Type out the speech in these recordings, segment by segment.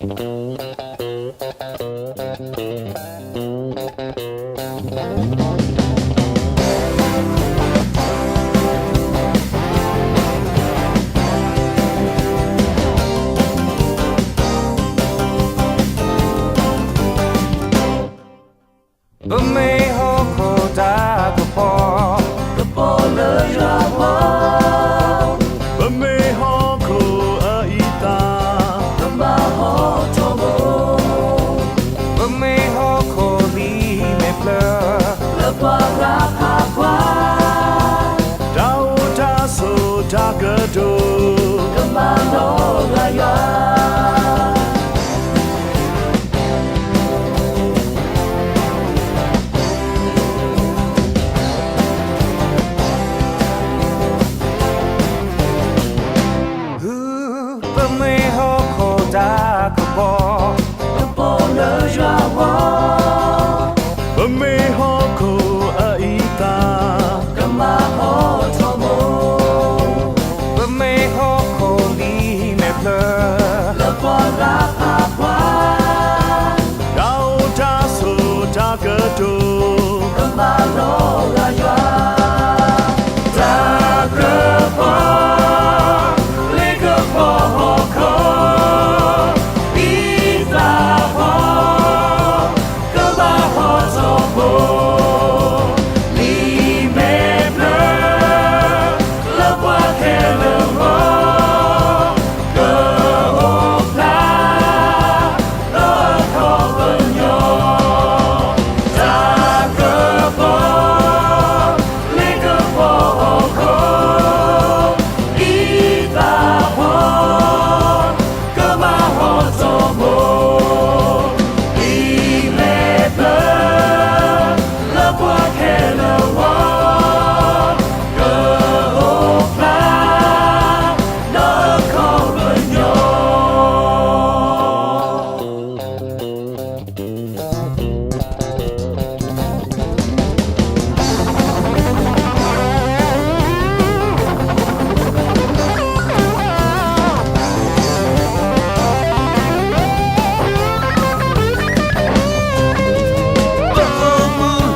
ပမ့ၢ်ဟီၣ်ခိၣ်တၢ်ကပီၤ, ကပီၤလၢယွၤအဂီၢ်, ပမ့ၢ်ဟီၣ်ခိၣ်အအံသၣ်, ကမၤဟီၣ်ထီၣ်ဘိ, ပမ့ၢ်ဟီၣ်ခိၣ်လံာ်မဲာ်ဖျၢၣ်, လၢပှၤဂၤဖးကွၢ်, တၢ်အိၣ်တၢ်ဆိးတၢ်ကတိၤ, ကမၤလီၤဂာ်ယွၤ ပမ့ၢ်ဟီၣ်ခိၣ်တၢ်ကပီၤ, ကပီၤလၢယွၤအဂီၢ်, ပမ့ၢ်ဟီၣ်ခိၣ်အအံသၣ်, ကမၤဟီၣ်ထီၣ်ဘိ, ပမ့ၢ်ဟီၣ်ခိၣ်လံာ်မဲာ်ဖျၢၣ်, လၢပှၤဂၤဖးကွၢ်, တၢ်အိၣ်တၢ်ဆိးတၢ်ကတိၤ, ကမၤလီၤဂာ်ယွၤ တၢ်ကပီၤ, လ့ကပီၤဟီၣ်ခိၣ်, အံသၣ်ဖီ, ကမၤဟီၣ်ထီၣ်ဘိ, လံာ်မဲာ်ဖျၢၣ်, လၢပှၤခဲလၢာ်အဂီၢ်, ကအိၣ်ဖျါ လၢအခီပညီ, တၢ်ကပီၤ, လ့ကပီၤဟီၣ်ခိၣ်, အံသၣ်ဖီ, ကမၤဟီၣ်ထီၣ်ဘိ, လံာ်မဲာ်ဖျၢၣ်, လၢပှၤခဲလၢာ်အဂီၢ်, ကအိၣ်ဖျါ လၢအခီပညီ. ပအိၣ်မူလၢ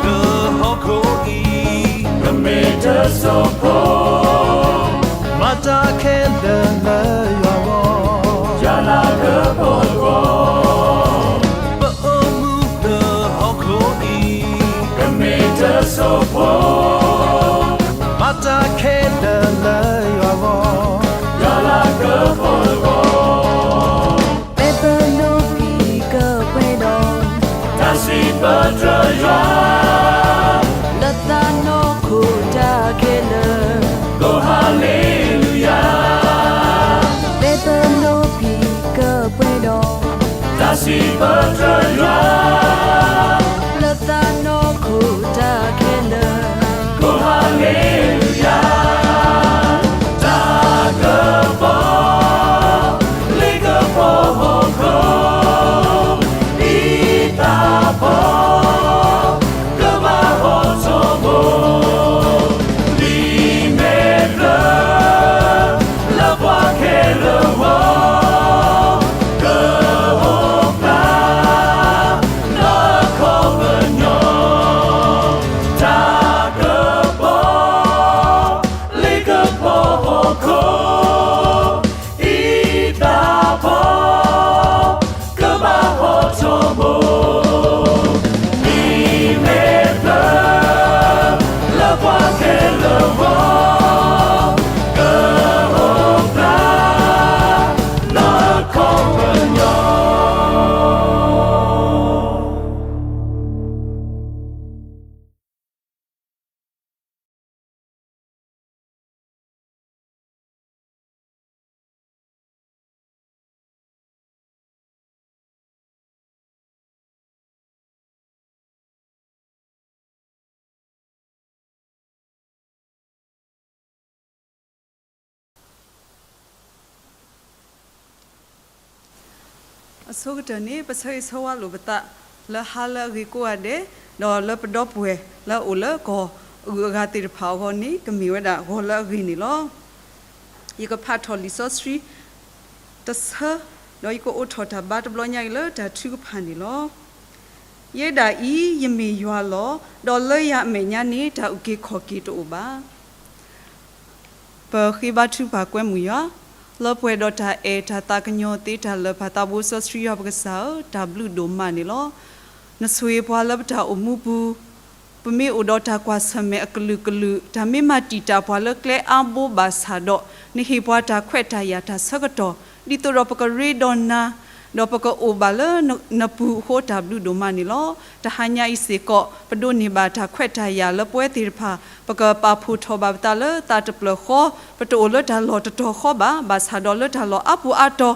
ဟီၣ်ခိၣ်အံၤ, ပမ့ၢ်တစိၢ်ဖိ, မၤတၢ်ခဲလၢာ်လၢယွၤအဂီၢ်, ယွၤလၤကပီၤအဂီၢ်, ပအိၣ်မူလၢဟီၣ်ခိၣ်အံၤ, ပမ့ၢ်တစိၢ်ဖိ, မၤတၢ်ခဲလၢာ်လၢယွၤအဂီၢ်, ယွၤလၤကပီၤအဂီၢ်, ဖဲပနိးဖံးကပှဲၤဒီး, တၢ်စံးပတြၢၤယွၤ, လၢသးနီၢ်ခိတၢ်ခဲလၢာ်, ကိးဟါလ့လူယၤ, ဖဲပနိးဖံးကပှဲၤဒီး, တၢ်စံးပတြၢၤယွၤ, လၢသးနီၢ်ခိတၢ်ခဲလၢာ်, ကိးဟါလ့လူယၤ, တၢ်ကပီၤ, လ့ကပီၤဟီၣ်ခိၣ်, အံသၣ်ဖီ, ကမၤဟီၣ်ထီၣ်ဘိ, လံာ်မဲာ်ဖျၢၣ်, လၢပှၤခဲလၢာ်အဂီၢ်, ကအိၣ်ဖျါ လၢအခီပညီ, တၢ်ကပီၤ, လ့ကပီၤဟီၣ်ခိၣ်, အံသၣ်ဖီ, ကမၤဟီၣ်ထီၣ်ဘိ, လံာ်မဲာ်ဖျၢၣ်, လၢပှၤခဲလၢာ်အဂီၢ်, ကအိၣ်ဖျါ လၢအခီပညီ. အဆိကတၢၢ်န့ၣ် ပဆၢဂ့ၤဆၢဝါလိာ်ပသး လၢဟါလၢအဂ့ၤကိးဂၤဒဲး, ဒီးလၢပဒီပုၢ်ဝဲၢ်လၢအအိၣ်လၢကီၢ်အဂုၤအဂၤသ့ၣ်တဖၣ်အဂီၢ်န့ၣ် ကမ့ၢ်ဝဲဒၣ်ဂီၤလၢအဂ့ၤန့ၣ်လီၤ. ယကဖးထီၣ်လံာ်စီဆှံတဆၢ ဒီးယကအိးထီၣ်တၢ်ဘါတဘျီညါအံၤလၢတၢ်ထုကဖၣ်န့ၣ်လီၤ. ယဲဒၣ်အံၤ ယမ့ၢ်ယွၤလီၤ. ဒီးလၢယၤအမဲာ်ညါန့ၣ် တၢ်အုၣ်က့ၤခီၣ်က့ၤတအိၣ်ဘၣ်. ပဃ့ဘါထုပၢ်ကွဲမုာ်ယွၤ လၢပှဲၤဒီးတၢ်အဲၣ်တၢ်သးကညီၤသ့တၢ်လၢာ် ပၢ်သးဘိစီဆှံယွၤပကစၢ်ဧၢ, တၢ်ဘျုးဒိၣ်မးန့ၣ်လီၤ. နဆိၣ်ဂ့ၤပှၤလၢပတၢ်အိၣ်မူပူၤ ပမ့ၢ်အိၣ်ဒီးတၢ်ကွၢ်ဆၢၣ်မဲာ်အကလုာ်ကလုာ်, တၢ်မ့ၢ်မၤတံာ်တာ်ပှၤလၢကျဲအါဘိဘၣ်ဆၣ်ဒီး နဟ့ၣ်ပှၤတၢ်ခွဲးတၢ်ယာ်တၢ်ဆၢကတီၢ် ဒ်သိးဒီးပကရ့ဒီးနၤ, ဒီးပကအိၣ်ဘၣ်လၢနပူၤအဃိ တၢ်ဘျုးဒိၣ်မးန့ၣ်လီၤ. တဟါညါအံၤစ့ၢ်ကီး ပဒိးန့ၢ်ဘၣ်တၢ်ခွဲးတၢ်ယာ်လၢပဝဲသ့ၣ်တဖၣ် ပကပာ်ဖှိၣ်ထီၣ်ဘၣ်ပသးလၢသးတဖျၢၣ်ဃီ, ပတအိၣ်လၢတၢ်လီၢ်တတီၤဃီဘၣ်, ဘၣ်ဆၣ်ဒီးလၢတၢ်လီၢ်အါပူၤအါတီၤ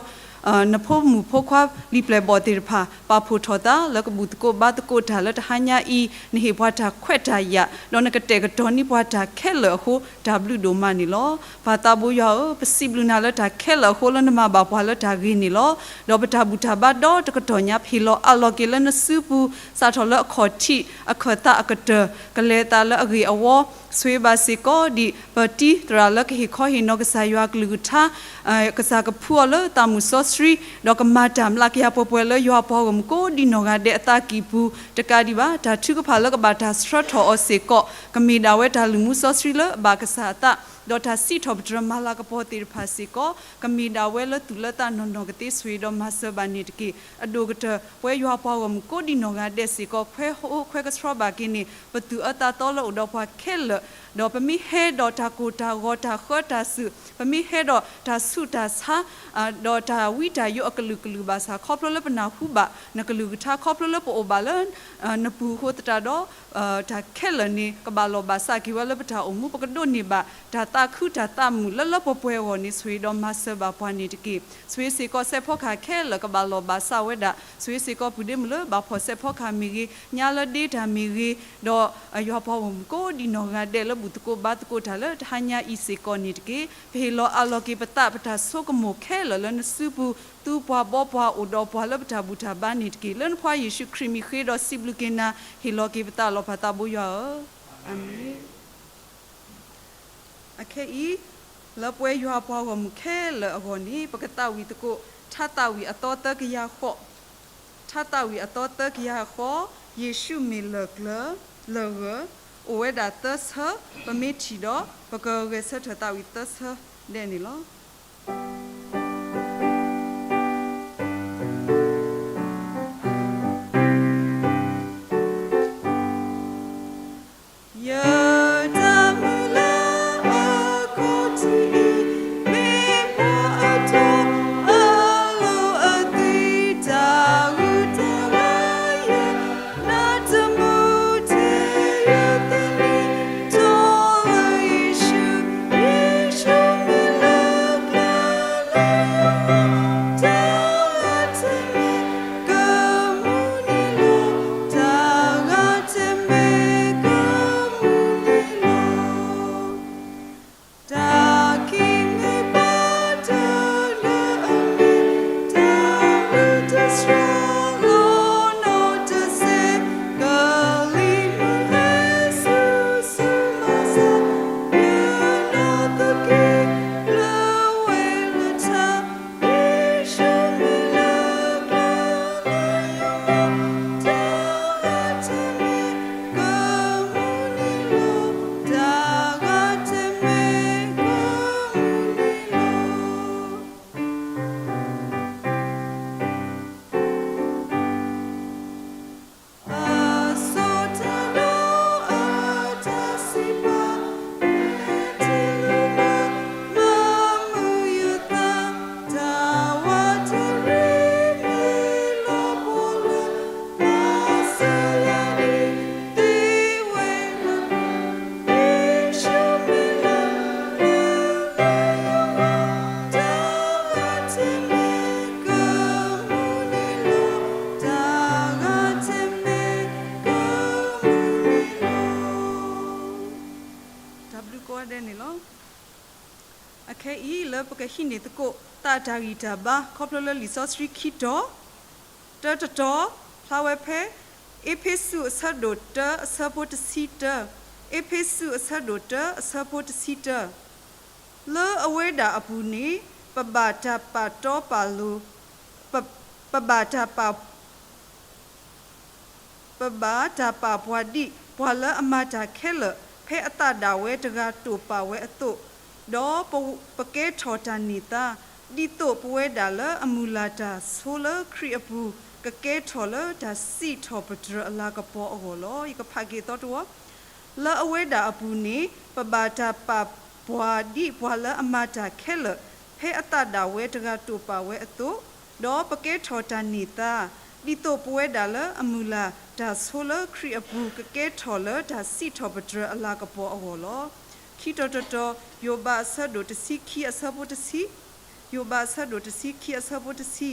နဖိမုၣ်ဖိခွါလံာ်ပျဲၢ်ဘီၣ်သ့ၣ်တဖၣ် ပာ်ဖှိၣ်ထီၣ်သးလၢကဘူၣ်သကိးဘါသကိးတၢ်လၢတဟါညါအံၤ နဟ့ၣ်ပှၤတၢ်ခွဲးတၢ်ယာ် ဒီးနကတဲာ်ကတီၤန့ၢ်ပှၤတၢ်ခဲလၢာ်အဃိ တၢ်ဘျုးဒိၣ်မးန့ၣ်လီၤ. ပၢ်သးဘိယွၤဧၢ, ပစံးဘျုးနၤလၢတၢ်ခဲလၢာ်အဃိလၢနမၤဘၣ်ပှၤလၢတၢ်ဂ့ၤန့ၣ်လီၤ. ဒီးပတၢ်ဘူၣ်တၢ်ဘါဒီတကတီၢ်ညါ ပဟ့ၣ်လီၤအးလီၤက့ၤလၢနစုပူၤ စးထီၣ်လၢအခီၣ်ထံး အခၢၣ်သးအကတၢၢ် ကလဲၤသးလၢအဂ့ၤအဝီ ဆိၣ်ဂ့ၤဘၣ်စ့ၢ်ကီးဒံး ပတံၤသရၣ်လၢကဟ့ၣ်ခီဟ့ၣ်နီၤကစၢ်ယွၤကလုၢ်ကထါ, ကစၢ်ကဖှူအီၤလၢသးမုၢ်စီဆှံ, ဒီးကမၤတၢ်မျးကယၤပှဲၤပှဲၤလၢယွၤပှၤဂီၢ်မုၢ်ကိးဒံနီၢ်ဂၤဒဲးအသးကံၢ်ပူၤ တကးဒံးဘၣ် တၢ်ထုကဖၣ်လၢကဘၣ်တၢ်ဆှၢထီၣ်အီၤစ့ၢ်ကီး ကမ့ၢ်ဒၣ်ဝဲတၢ်လုၢ်မူစီဆှံလၢအဘၣ်ကစၢ်အသး, ဒီးတၢ်စံးထီၣ်ပတြၢၤမၤလၤကပီၤသ့ၣ်တဖၣ်စ့ၢ်ကီး ကမ့ၢ်ဒၣ်ဝဲလၢသူၣ်လၢသးနီၢ်နီၢ်ကသ့ ဆိၣ်ဂ့ၤဒီးမၤစၢၤဘၣ်န့ၣ်တက့ၢ်. အဒိၣ်ကတၢၢ် ပဝဲယွၤပှၤဂီၢ်မုၢ်ကိးဒံနီၢ်ဂၤဒဲးစ့ၢ်ကီး ခွဲးဟိခွဲးကဆှီဘၣ်က့ၤန့ၢ် ပသူၣ်အၢသးသီလၢအိၣ်ဒီးပှၤခဲလၢာ်, ဒီးပမ့ၢ်ဟဲဒီးတၢ်ကိၢ်တၢ်ဂီၤတၢ်ဃၢတၢ်စုး, ပမ့ၢ်ဟဲဒီးတၢ်ဆူးတၢ်ဆါ ဒီးတၢ်ဝံတၢ်ယိးအကလုာ်ကလုာ်ဘၣ်ဆၣ် ခီဖျိလၢပနၢ်ဟူဘၣ်နကလုၢ်ကထါ ခီဖျိလၢပအိၣ်ဘၣ်လၢနပူၤအဃိသတးဒီး တၢ်ခဲလၢာ်န့ၣ် ကဘၣ်လီၢ်ဘၣ်စးက့ၤဝဲလၢပတၢ်အိၣ်မူ ပကဒိးန့ၢ်ဘၣ် တၢ်သးခုတၢ်သးမုာ်လၢလၢပှဲၤပှဲၤအဂီၢ်န့ၣ် ဆိၣ်ဂ့ၤဒီးမၤစၢၤဘၣ်ပှၤန့ၣ်တက့ၢ်. ဆိၣ်ဂ့ၤစ့ၢ်ကီးစဲးဖီကဟၣ်ခဲလၢာ်ကဘၣ်လီၢ်ဘၣ်စးဝဲဒၣ်, ဆိၣ်ဂ့ၤစ့ၢ်ကီးပုၢ်ဒ့မုၣ်လၢဘၣ်ဖှီၣ်စဲးဖီကဟၣ်မ့ၢ်ဂ့ၤ, ညါလၢဒ့တၢ်မ့ၢ်ဂ့ၤ, ဒီးယွၤပှၤဂီၢ်မုၢ်ကိးဒံနီၢ်ဂၤဒဲးလၢဘူၣ်သကိးဘါသကိးတၢ်လၢတဟါညါအံၤစ့ၢ်ကီးန့ၣ်တက့ၢ်. ပဟ့ၣ်လီၤအးလီၤက့ၤပသးပတၢ်ဆိကမိၣ်ခဲလၢာ်လၢနစုပူၤ သူပှၤဘီပှၤအိၣ်ဒီးပှၤလၢပတၢ်ဘူၣ်တၢ်ဘါန့ၣ်တက့ၢ်. လၢနဖိယ့ၣ်ၡူးခရံာ်မံၤဃ့ဒီးစံးဘျုးက့ၤနၤ ဟ့ၣ်လီၤက့ၤပသးလီၤ ပၢ်သးဘိယွၤဧၢ, အၤမ့ၣ်. အခဲအံၤ လၢပဝဲယွၤပှၤဂီၢ်မုၢ်ခဲလၢာ်အဂီၢ်န့ၣ် ပကသးဝံၣ်သကိး ထါသးဝံၣ်အသီသၢကယၤဃိး, ထါသးဝံၣ်အသီသၢကယၤဃိး, ယ့ၣ်ၡူးမ့ၢ်လၢၢ်ကျၢၤ လၢၢ်ဂၢၢ်, အိၣ်ဝဲဒၣ်သၢဆၢ, ပမ့ၢ်ထံၣ်ဒီး ပကဂဲၤဆၢထၢၣ်သးဝံၣ်သၢဆၢဒဲးန့ၣ်လီၤ. ယတၢ်မုၢ်လၢ်အခီၣ်ထံးအံၤ မ့ၢ်ပှၤအတီအလိၤအသး တၢ်ဂုၤတၢ်ဂၤယဲ နတမူတ့ၢ်ယသနံၤ တီလၢယ့ၣ်ၡူး, ယ့ၣ်ၡူးမ့ၢ်လၢကျဲလၢယဂီၢ် တၢ်ဂၤတမ့ၢ်ကမူန့ၣ်လီၤ, တၢ်ဂၤတမ့ၢ်ကမူန့ၣ်လီၤ. တၢ်ခံးမ့ၢ်ဘၣ်တၢ်လၢအမ့ၢ် တၢ်ဘျုးတၢ်စှၤလီၤနီၢ်တစဲး ကလံၤမုၢ်ဟဲဆူၣ်ဆူၣ်မၤစၢၤ ယနီၢ်သက့ လၢဝဲလၢထါ ယ့ၣ်ၡူးမ့ၢ်လၢကျဲလၢယဂီၢ် တၢ်ဂၤတမ့ၢ်ကမူန့ၣ်လီၤ, တၢ်ဂၤတမ့ၢ်ကမူန့ၣ်လီၤ. အစိတၢ်ဒီးအတၢ်စံးပာ် မ့ၢ်တမုာ်ဘၣ် မၤမုာ်ယသး တၢ်ဝးတရံးမ့ၢ်လီၤပှီၢ်လၢ မၤစၢၤယၤဒ်သ့ဝဲလၢ ယ့ၣ်ၡူးမ့ၢ်လၢ လၢယဂီၢ် တၢ်ဂၤတမ့ၢ်ကမူန့ၣ်လီၤ, တၢ်ဂၤတမ့ၢ်ကမူန့ၣ်လီၤ. တၢ်ဘျုးကိးဂၤဒဲးန့ၣ်လီၤ. အခဲအံၤ လၢပကဟံးန့ၢ်သကိး သးတၢ်ဂံၢ်တၢ်ဘါ ခီဖျိလၢလံာ်စီဆှံခံတီၤ တၢတတီၤ ဖျါဝဲဖဲ အ့းဖ့းစူးအဆၢဒိၣ်တၢ အဆၢဖိတဆံတၢ, အ့းဖ့းစူးအဆၢဒိၣ်တၢ အဆၢဖိတဆံတၢ, လၢအဝဲဒၣ်အပူၤန့ၣ် ပဘၣ်တၢ်ပာ်တီပာ်လိၤ ပဘၣ်တၢ်ပာ် ပဘၣ်တၢ်ပာ်ပှၤဒ်ပှၤလၢအမၤတၢ်ခဲလၢာ် ဖဲအသးဒၣ်ဝဲတဂၤတိာ်ပာ်ဝဲအသိး, ဒီးပကဲထီၣ်တၢ်န့ၢ်သါ, ဒ်သိးပဝဲဒၣ်လၢအမုၢ်လၢ်တၢ်ဆိလၢခရံာ်အပူၤ ကကဲထီၣ်လၢတၢ်စံးထီၣ်ပတြၢၤအလၤကပီၤအဂီၢ်လီၤ. ယကဖးက့ၤသီတဝီ လၢအဝဲဒၣ်အပူၤန့ၣ် ပဘၣ်တၢ်ပာ်ပှၤဒ်ပှၤလၢအမၤတၢ်ခဲလၢာ် ဖဲအသးဒၣ်ဝဲတဂၤတိာ်ပာ်ဝဲအသိး, ဒီးပကဲထီၣ်တၢ်န့ၢ်သါ, ဒ်သိးပဝဲဒၣ်လၢအမုၢ်လၢ်တၢ်ဆိလၢခရံာ်အပူၤ ကကဲထီၣ်လၢတၢ်စံးထီၣ်ပတြၢၤအလၤကပီၤအဂီၢ်လီၤ. ခံတီၤတတီၤ, ယိၤဘးအဆၢဒိၣ်တဆံခံအဆၢဖိတဆံ ယိၤဘးအဆၢဒိၣ်တဆံခံအဆၢဖိတဆံ,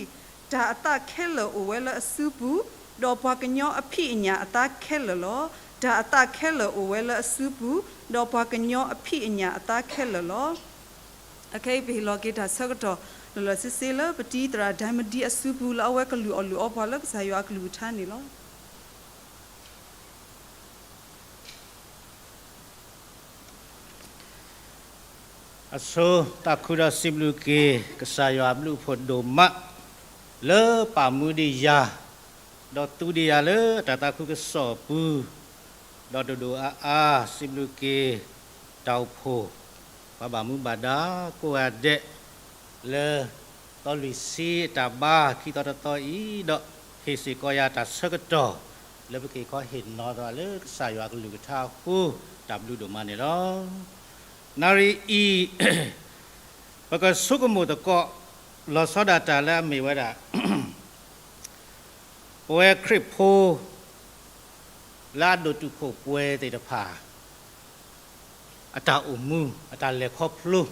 တၢ်အသးခဲလၢာ်အိၣ်ဝဲလၢအစုပူၤ, ဒီးပှၤကညီအဖံးအညၣ်အသးခဲလၢာ်လီၤ. တၢ်အသးခဲလၢာ်အိၣ်ဝဲလၢအစုပူၤ, ဒီးပှၤကညီအဖံးအညၣ်အသးခဲလၢာ်လီၤ. အခဲအံၤပဟ့ၣ်လီၤက့ၤတၢ်ဆၢကတီၢ် လၢလီၢ်ဆ့ဆ့လၢပတံၤသရၣ်ဒဲမဒံအစုပူၤ လၢအဝဲကလုၢ်အီၣ်လုၢ်အီပှၤလၢကစၢ်ယွၤအကလုၢ်ကထါန့ၣ်လီၤ. အဆိ သးခုဒီးစံးဘျုးက့ၤ ကစၢ်ယွၤအဘျုးအဖှိၣ်ဒိၣ်မး လၢပာ်မူဒံးယၤ, ဒီးသူဒံးယၤလၢတၢ်သးခုကစီၣ်အပူၤ, ဒီးဒိၣ်ဒိၣ်အါအါ စံးဘျုးက့ၤ တၢ်အိၣ်ဖှိၣ် ပှၤဘၣ်မူဘၣ်ဒါကိးဂၤဒဲး လၢ သီလွံၢ်ဆံအတၢ်ဘါ ခံသီတသီအံၤဒီး ဟ့ၣ်စ့ၢ်ကီးယၤတၢ်ဆၢကတီၢ် လၢပက့ၤခီဟ့ၣ်နီၤသးလၢကစၢ်ယွၤကလုၢ်ကထါအဃိ တၢ်ဘျုးဒိၣ်မးန့ၣ်လီၤ. နၣ်ရံၣ်အံၤ ပကဆိကမိၣ်သကိး လီၤဆီဒၣ်တၢ်လၢအမ့ၢ်ဝဲဒၣ် ပဝဲခရံာ်ဖိ လၢအဒိၣ်တုာ်ခိၣ်ပှဲၤသ့ၣ်တဖၣ် အတၢ်အိၣ်မူ အတၢ်လဲၤခီဖျိ,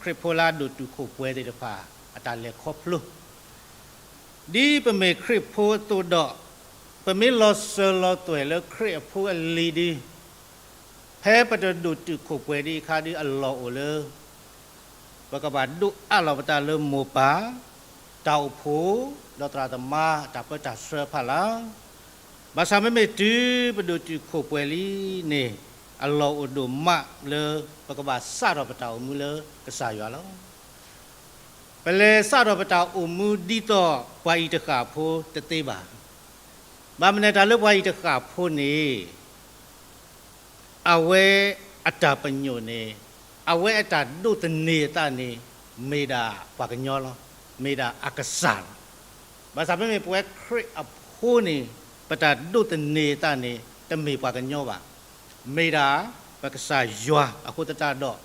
ခရံာ်ဖိလၢအဒိၣ်တုာ်ခိၣ်ပှဲၤသ့ၣ်တဖၣ် အတၢ်လဲၤခီဖျိ, ဒ်ပမ့ၢ်ခရံာ်ဖိအသိးဒီး ပမ့ၢ်လီၤစၢၤလီၤသွဲၣ်လၢခရံာ်အဖိအလံၤဒီး ဖဲပတဒိၣ်တုာ်ခိၣ်ပှဲၤဒံးအခါဒီး အလီၢ်အိၣ်လၢ ပကဘၣ်ဒိးအးလီၤပသးလၢမိၢ်ပၢ်, တၢ်အိၣ်ဖှိၣ်, ဒီးသရၣ်သမါ တၢ်ပၢတၢ်ဆှၢဖးလၢ်, ဘၣ်ဆၣ်မ့မ့ၢ်တုၤပဒိၣ်တုာ်ခိၣ်ပှဲၤလံန့ၣ် အလီၢ်အိၣ်ဒိၣ်မးလၢ ပကဘၣ်စးထီၣ်ပတၢ်အိၣ်မူလၢကစၢ်ယွၤလီၤ. ပလဲၤစးထီၣ်ပတၢ်အိၣ်မူဒ်သိးပှၤအံၤတဃၣ်ဖိတသ့ဘၣ်. ဘၣ်မနုၤတၢ်လၢပှၤအံၤတဃၣ်ဖိန့ၣ် အဝဲအတၢ်ပညိၣ်န့ၣ် အဝဲအတၢ်ဒိးသန့ၤအသးန့ၣ် မ့ၢ်ဒၣ်ပှၤကညီလီၤ. မ့ၢ်ဒၣ်အကစၢ်လီၤ. ဘၣ်ဆၣ်မ့မ့ၢ်ပဝဲခရံာ်အဖိန့ၣ် ပတၢ်ဒိးသန့ၤအသးန့ၣ် တမ့ၢ်ပှၤကညီဘၣ်. မ့ၢ်ဒၣ်ပကစၢ်ယွၤအဃိသတးဒီး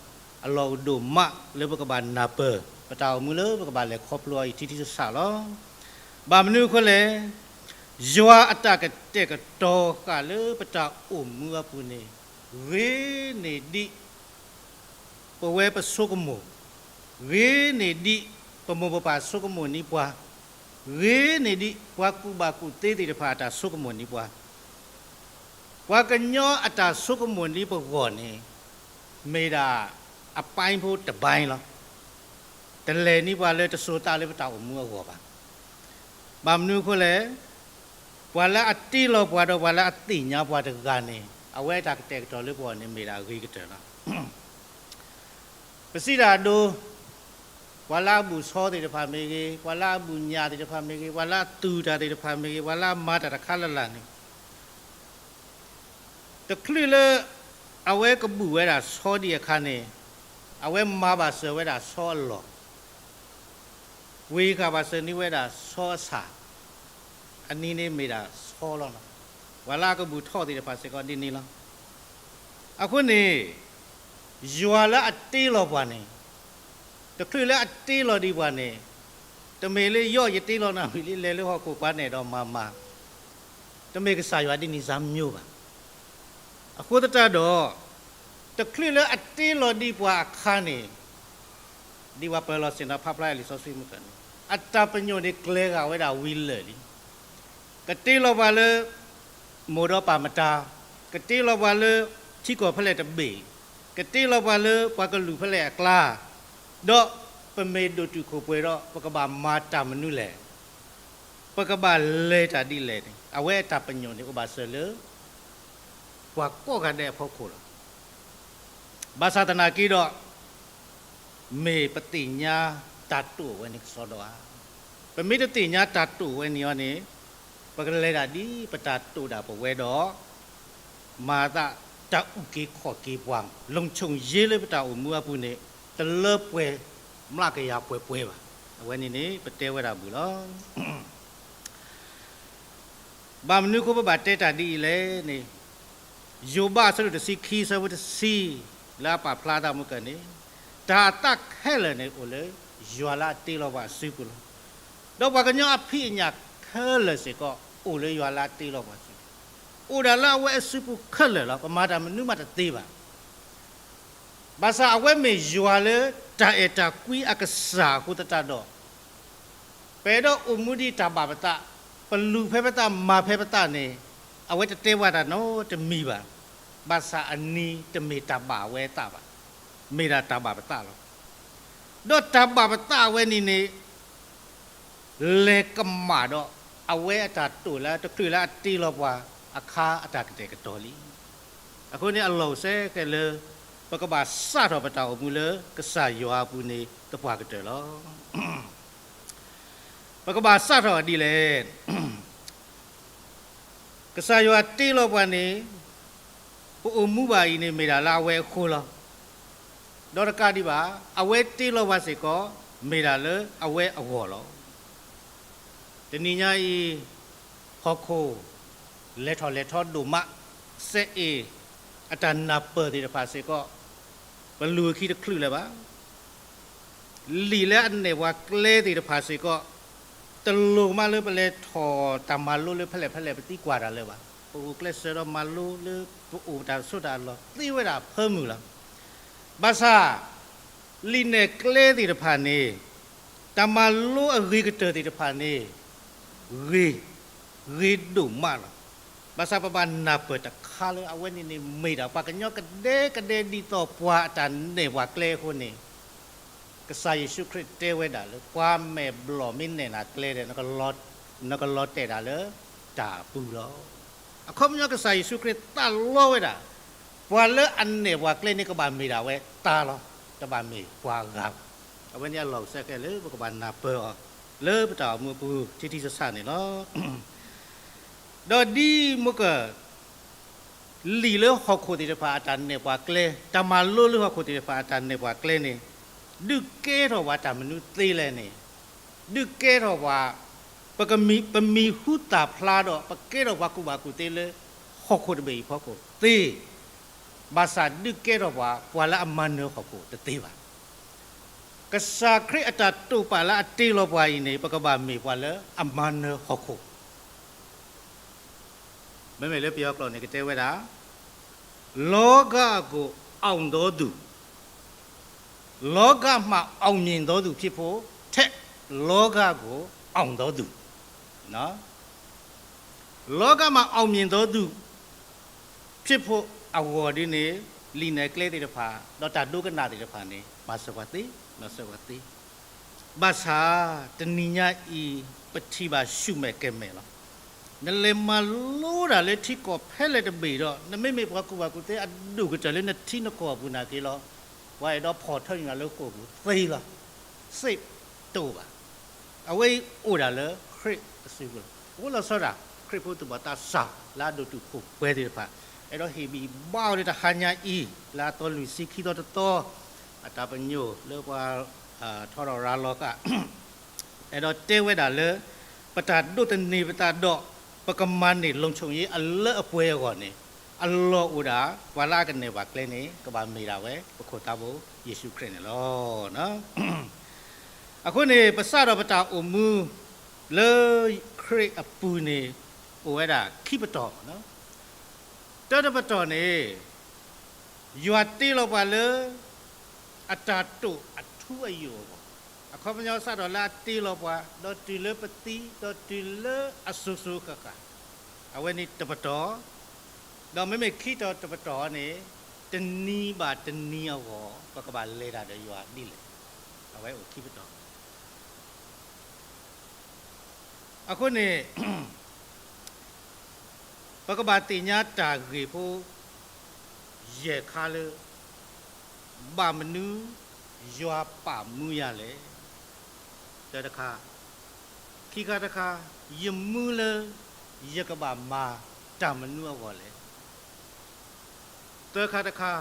အလီၢ်အိၣ်ဒိၣ်မးလၢပကဘၣ်နၢ်ပၢၢ် ပတၢ်အိၣ်မူလၢပကဘၣ်လဲၤခီဖျိအီၤအံၤထံထံဆးဆးလီၤ. ဘၣ်မနုၤအဃိလဲၣ်, ယွၤအတၢ်ကတဲာ်ကတီၤဃာ်လၢပတၢ်အိၣ်မူအပူၤန့ၣ် ဂ့ၤန့ၢ်ဒံး ပဝဲပဆိကမိၣ်, ဂ့ၤန့ၢ်ဒံးပမိၢ်ပပၢ်ဆိကမိၣ်န့ၢ်ပှၤ, ဂ့ၤန့ၢ်ဒံးပှၤကူၣ်ဘၣ်ကူၣ်သ့သ့ၣ်တဖၣ်အတၢ်ဆိကမိၣ်န့ၢ်ပှၤ, ပှၤကညီအတၢ်ဆိကမိၣ်န့ၢ်ပဂီၢ်န့ၣ် မ့ၢ်ဒၣ်အပိုင်းဖိတပိုင်းလီၤ. တလဲၤန့ၢ်ပှၤလၢတစိၤသးလၢပတၢ်အိၣ်မူအဂီၢ်ဘၣ်. ဘၣ်မနုၤအဃိလဲၣ်, ပှၤလၢအတ့လီၤပှၤဒီးပှၤလၢအသ့ၣ်ညါပှၤတဂၤန့ၣ် အဝဲအတၢ်ကတဲာ်ကတီၤလၢပဂီၢ်န့ၣ် မ့ၢ်ဒၣ်အဂ့ၤကတၢၢ်လီၤ. ပစံးတၢ်အဒိ, ပှၤလၢအဘူၣ်ဆီသ့ၣ်တဖၣ်မ့ၢ်ဂ့ၤ, ပှၤလၢအဘူၣ်ညၣ်သ့ၣ်တဖၣ်မ့ၢ်ဂ့ၤ, ပှၤလၢအသူၣ်တၢ်သ့ၣ်တဖၣ်မ့ၢ်ဂ့ၤ, ပှၤလၢအမၤတၢ်တခါလၢ်လၢ်န့ၣ် တချုးလၢအဝဲကဘူၣ်ဝဲဒၣ်ဆီဒံးအခါန့ၣ်, အဝဲမၤဘၣ်စၢၤဝဲဒၣ်ဆီအလီၢ်, ဝ့ၤဃာ်ဘၣ်စၢၤန့ၢ်ဝဲဒၣ်ဆီအဆၣ်, အနံၤန့ၣ်မ့ၢ်ဒၣ်ဆီလီၤ. ပှၤလၢအကဘူၣ်ထီၣ်သ့ၣ်တဖၣ်စ့ၢ်ကီးဒ်န့ၣ်လီၤ. အဃိန့ၣ် ယွၤလၢအတ့လီၤပှၤန့ၣ်, တချုးလၢအတ့လီၤဒံးပှၤန့ၣ်, တမ့ၢ်လၢယီၢ်ယတ့လီၤနၤဝံၤလံ လဲၤလၢဟီၣ်ခိၣ်ပှၤနဲၣ်ဒီးမၤမၤ, တမ့ၢ်ကစၢ်ယွၤဒ်န့ၣ်စၢ်မိၣ်ဘၣ်. အဃိသတးဒီး တချုးလၢအတ့လီၤဒံးပှၤအခါန့ၣ်, ဒ်ပှၤပၢၤလီၢ်ဆ့ၣ်နီၤဖးဖျါလံာ်စီဆှံမုၢ်ကၢန့ၣ်, အတၢ်ပညိၣ်န့ၣ်ကျဲၤဂာ်ဝဲဒၣ်ဝံၤလၢာ်လံ. ကတ့လီၤပှၤလၢ မိၢ်ဒီးပၢ်မတၤ, ကတ့လီၤပှၤလၢထံကီၢ်ဖဲလဲၣ်တဘ့ၣ်, ကတ့လီၤပှၤလၢပှၤကလုာ်ဖဲလဲၣ်အကျါ, ဒီးပမ့ၢ်ဒိၣ်တုာ်ခိၣ်ပှဲၤဒီး ပကဘၣ်မၤတၢ်မနုၤလဲၣ်, ပကဘၣ်လဲၤတၢ်ဒ်လဲၣ်န့ၣ် အဝဲအတၢ်ပညိၣ်န့ၣ်အိၣ်ဘၣ်စၢၤလၢ ပှၤကိးဂၤဒဲးအဖီခိၣ်လီၤ. ဘၣ်ဆၣ်သနာ်က့ဒီး မ့ၢ်ပသ့ၣ်ညါတၢ်တိာ်ဝဲန့ၣ်ကစီဒီဧါ. ပမ့ၢ်တသ့ၣ်ညါတၢ်တိာ်ဝဲန့ၣ်အီၤန့ၣ်, ပကလဲၤဒၣ်ဒ်ပတၢ်တိာ်ဒၣ်ပဝဲဒီး, မၤသးတၢ်အုၣ်က့ၤခီၣ်က့ၤပှၤ လုံခြုံရေးလၢပတၢ်အိၣ်မူအပူၤန့ၣ်, တလၢပှဲၤမျးကယၤပှဲၤပှဲၤဘၣ်. အဝဲန့ၣ်န့ၣ် ပတဲဝဲဒၣ်ဘၣ်လီၤ. ဘၣ်မနုၤအဃိပဘၣ်တဲတၢ်ဒ်အံၤလဲၣ်န့ၣ်, ယိၤဘးအဆၢဒိၣ်တဆံခံ အဆၢဖိတဆံ လၢအပာ်ဖျါတၢ်မုၢ်ကၢၢ်န့ၣ်, တၢ်အသးခဲလၢာ်န့ၣ်အိၣ်လၢယွၤလၢအတ့လီၤပှၤအစုပူၤလီၤ. ဒီးပှၤကညီအဖံးအညၣ်ခဲလၢာ်စ့ၢ်ကီး အိၣ်လၢယွၤလၢအတ့လီၤပှၤအစုပူၤ, အိၣ်ဒၣ်လၢအဝဲအစုပူၤခဲလၢာ်လီၤ. ပမၤတၢ်မနုၤမးတသ့ဘၣ်. ဘၣ်ဆၣ်အဝဲမ့ၢ်ယွၤလၢတၢ်အဲၣ်တၢ်ကွံအကစၢ်အဃိသတးဒီး, ပအဲၣ်ဒိးအိၣ်မူဒ်တၢ်ဘၣ်ပသး, ပလူၤဖဲပသး မၤဖဲပသးန့ၣ်, အဝဲတတဲပှၤတၢ်နီတမံၤဘၣ်. ဘၣ်ဆၣ်အနံၤတမ့ၢ်တၢ်ဘၣ်အဝဲအသးဘၣ်, မ့ၢ်ဒၣ်တၢ်ဘၣ်ပသးလီၤ. ဒီးတၢ်ဘၣ်ပသးအဝဲန့ၣ်န့ၣ် လဲၤကမၣ်ဒီး အဝဲအတၢ်တိာ်လၢတချုးလၢအတ့လီၤပှၤအခါအတၢ်ကတဲာ်ကတီၤလံ. အဃိန့ၣ်အလီၢ်အိၣ်စဲကဲလၢ ပကဘၣ်စးထီၣ်ပတၢ်အိၣ်မူလၢကစၢ်ယွၤအပူၤန့ၣ်သပှၢ်ကတၢၢ်လီၤ. ပကဘၣ်စးထီၣ်ဒ်လဲၣ်. ကစၢ်ယွၤတ့လီၤပှၤန့ၣ်, ပအိၣ်မူဘၣ်အံၤန့ၣ်မ့ၢ်ဒၣ်လၢအဝဲအဃိလီၤ. ဒီးတကးဒံးဘၣ်, အဝဲတ့လီၤပှၤစ့ၢ်ကီး မ့ၢ်ဒၣ်လၢအဝဲအဂီၢ်လီၤ. တနံၤညါအံၤ, ဟီၣ်ခိၣ်လဲၤထီၣ်လဲၤထီဒိၣ်မး, စဲအ့ၣ်အတၢ်နၢ်ပၢၢ်သ့ၣ်တဖၣ်စ့ၢ်ကီး ပလူၤအခံတချုးလၢၤဘၣ်. လံာ်လၢအနဲၣ်ပှၤကျဲသ့ၣ်တဖၣ်စ့ၢ်ကီး, တလိၣ်မးလၢပလဲၤထီၣ်တၢ်မၤလိလၢဖဲလဲၣ်ဖဲလဲၣ်ပသံကွၢ်တၢ်လၢၤဘၣ်. ပအိၣ်ကျဲးစၢးဒီးမၤလိလၢပအိၣ်တၢ်ဆိးတၢ်အလီၢ်သ့ဝဲဒၣ်အဖၢမုၢ်လီၤ. ဘၣ်ဆၣ် လံာ်နဲၣ်ကျဲသ့ၣ်တဖၣ်န့ၣ်, တၢ်မၤလိအဂ့ၤကတၢၢ်သ့ၣ်တဖၣ်န့ၣ်, ဂ့ၤ, ဂ့ၤဒိၣ်မးလီၤ. ဘၣ်ဆၣ်ပဘၣ်နၢ်ပၢၢ်တခါလၢအဝဲန့ၣ်န့ၣ်မ့ၢ်ဒၣ် ပှၤကညီကဒဲကဒဲဒ်သိးပှၤအတၢ်နဲၣ်ပှၤကျဲအဃိန့ၣ်, ကစၢ်ယ့ၣ်ၡူးခရံာ်တဲဝဲဒၣ်လၢ ပှၤမဲာ်ဘျီၣ်မ့ၢ်နဲၣ်နၤကျဲဒီး နကလီၤတဲာ်ဒၣ်လၢတၢ်အပူၤလီၤ. အခီပညီကစၢ်ယ့ၣ်ၡူးခရံာ်သးလီဝဲဒၣ်, ပှၤလၢအနဲၣ်ပှၤကျဲန့ၣ်ကဘၣ်မ့ၢ်ဒၣ်ဝဲသးလီၤ, တဘၣ်မ့ၢ်ပှၤအဂၤဘၣ်. အဝဲန့ၣ်အလီၢ်အိၣ်စဲကဲလၢပကဘၣ်နၢ်ပၢၢ်အီၤ လၢပတၢ်အိၣ်မူအပူၤ ထံထံဆးဆးန့ၣ်လီၤ. ဒီးဒ်မ့ၢ်က လံာ်လၢဟီၣ်ခိၣ်သ့ၣ်တဖၣ်အတၢ်နဲၣ်ပှၤကျဲ, တၢ်မၤလိလၢဟီၣ်ခိၣ်သ့ၣ်တဖၣ်အတၢ်နဲၣ်ပှၤကျဲန့ၣ်, ဒုးကဲထီၣ်ပှၤတၢ်မနုၤသ့လဲၣ်န့ၣ်, ဒုးကဲထီၣ်ပှၤ, ပကမံၤ, ပမံၤဟူသၣ်ဖျါဒီး ပကဲထီၣ်ပှၤကူၣ်ဘၣ်ကူၣ်သ့လၢ ဟီၣ်ခိၣ်တဘ့ၣ်အံၤအဖီခိၣ်သ့, ဘၣ်ဆၣ်ဒုးကဲထီၣ်ပှၤ ပှၤလၢအမၤနၢၤဟီၣ်ခိၣ်တသ့ဘၣ်. ကစၢ်ခရံာ်အတၢ်တိာ်ပာ်လၢအတ့လီၤပှၤအံၤန့ၣ် ပကဘၣ်မ့ၢ်ပှၤလၢအမၤနၢၤဟီၣ်ခိၣ် မ့မ့ၢ်လၢပယီၤကျိာ်န့ၣ်ကတဲဝဲဒၣ်, လောကကို အောင်သောသူ, လောကမှာ အောင်မြင်သောသူဖြစ်ဖို့ထက် လောကကို အောင်သောသူ, လောကမှာ အောင်မြင်သောသူ ဖြစ်ဖို့အဂီၢ်ဒ်န့ၣ်, လံာ်နဲၣ်ကျဲသ့ၣ်တဖၣ် ဒီးတၢ်ဒိကနၣ်သ့ၣ်တဖၣ်န့ၣ် မၤစၢၤပှၤသ့, မၤစၢၤပှၤသ့. ဘၣ်ဆၣ် တနံၤညါအံၤ ပထံၣ်ဘၣ်ဆူၣ်မဲာ်ကဲၤမဲာ်လီၤ. နလဲၤမၤလိတၢ်လၢထံကီၢ်ဖဲလဲၣ်တဘ့ၣ်ဒီး နမ့မ့ၢ်ပှၤကူၣ်ဘၣ်ကူၣ်သ့အဒိၣ်ကတၢၢ်လၢနထံနကီၢ်အပူၤနာ်က့လီၤ, ပှၤအဲၣ်ဒိးဖီၣ်ထၢနုာ်နၤလၢဃိာ်ပူၤသ့လီၤ. စ့းတအိၣ်ဘၣ်. အဝဲအံၤအိၣ်ဒၣ်လၢခရံာ်အစုပူၤလီၤ. အိၣ်လီၤဆီဒၣ် ခရံာ်ဖိသုးမီၤသးစၢ်လၢအဒိၣ်တုာ်ခိၣ်ပှဲၤသ့ၣ်တဖၣ် အဲၣ်ဒိးဟ့ၣ်ဘံၣ်ဘါအီၤလၢတဟါညါအံၤ လၢအသီလွံၢ်ဆံခံသီတသီ အတၢ်ပညိၣ်လၢပှၤထီထီၣ်ရၤလီၤဃာ် အဲၣ်ဒိးတဲဝဲဒၣ်လၢ ပတၢ်ဒိးသန့ၤပသးဒီး ပကမၤန့ၢ် လုံခြုံရေး အလၢအပှဲၤအဂီၢ်န့ၣ် အလီၢ်အိၣ်ဒၣ် ပှၤလၢအကနဲၣ်ပှၤကျဲန့ၣ် ကဘၣ်မ့ၢ်ဒၣ်ဝဲ ပခိၣ်သးဖိယ့ၣ်ၡူးခရံာ်န့ၣ်လီၤ. အဃိန့ၣ် ပစးထီၣ်ပတၢ်အိၣ်မူ လၢခရံာ်အပူၤန့ၣ် အိၣ်ဝဲဒၣ်ခံပတီၢ်. တၢတပတီၢ်န့ၣ် ယွၤတ့လီၤပှၤလၢ အတၢ်တိာ်အထူအယိာ်အဂီၢ်, အခီပညီစးထီၣ်လၢအတ့လီၤပှၤ ဒီးတုၤလၢပသံ ဒီးတုၤလၢအစိၤစိၤဃၣ်ဃၣ်, အဝဲန့ၣ်တပတီၢ်, ဒီးမ့မ့ၢ်ခံတီၤတပတီၢ်န့ၣ် တနံၤဘၣ်တနံၤအဂီၢ် ပကဘၣ်လဲၤတၢ်ဒီးယွၤဒ်လဲၣ်, အဝဲအိၣ်ခံပတီၢ်. အဃိန့ၣ် ပကဘၣ်သ့ၣ်ညါတၢ်ဂ့ၢ်ဖိ ယဲၢ်ခါလၢ ဘၣ်မနုၤယွၤပာ်မူယၤလဲၣ်. တၢတခါ, ခံခါတခါ, ယမူလၢယကဘၣ်မၤတၢ်မနုၤအဂီၢ်လဲၣ်. သၢခါတခါ,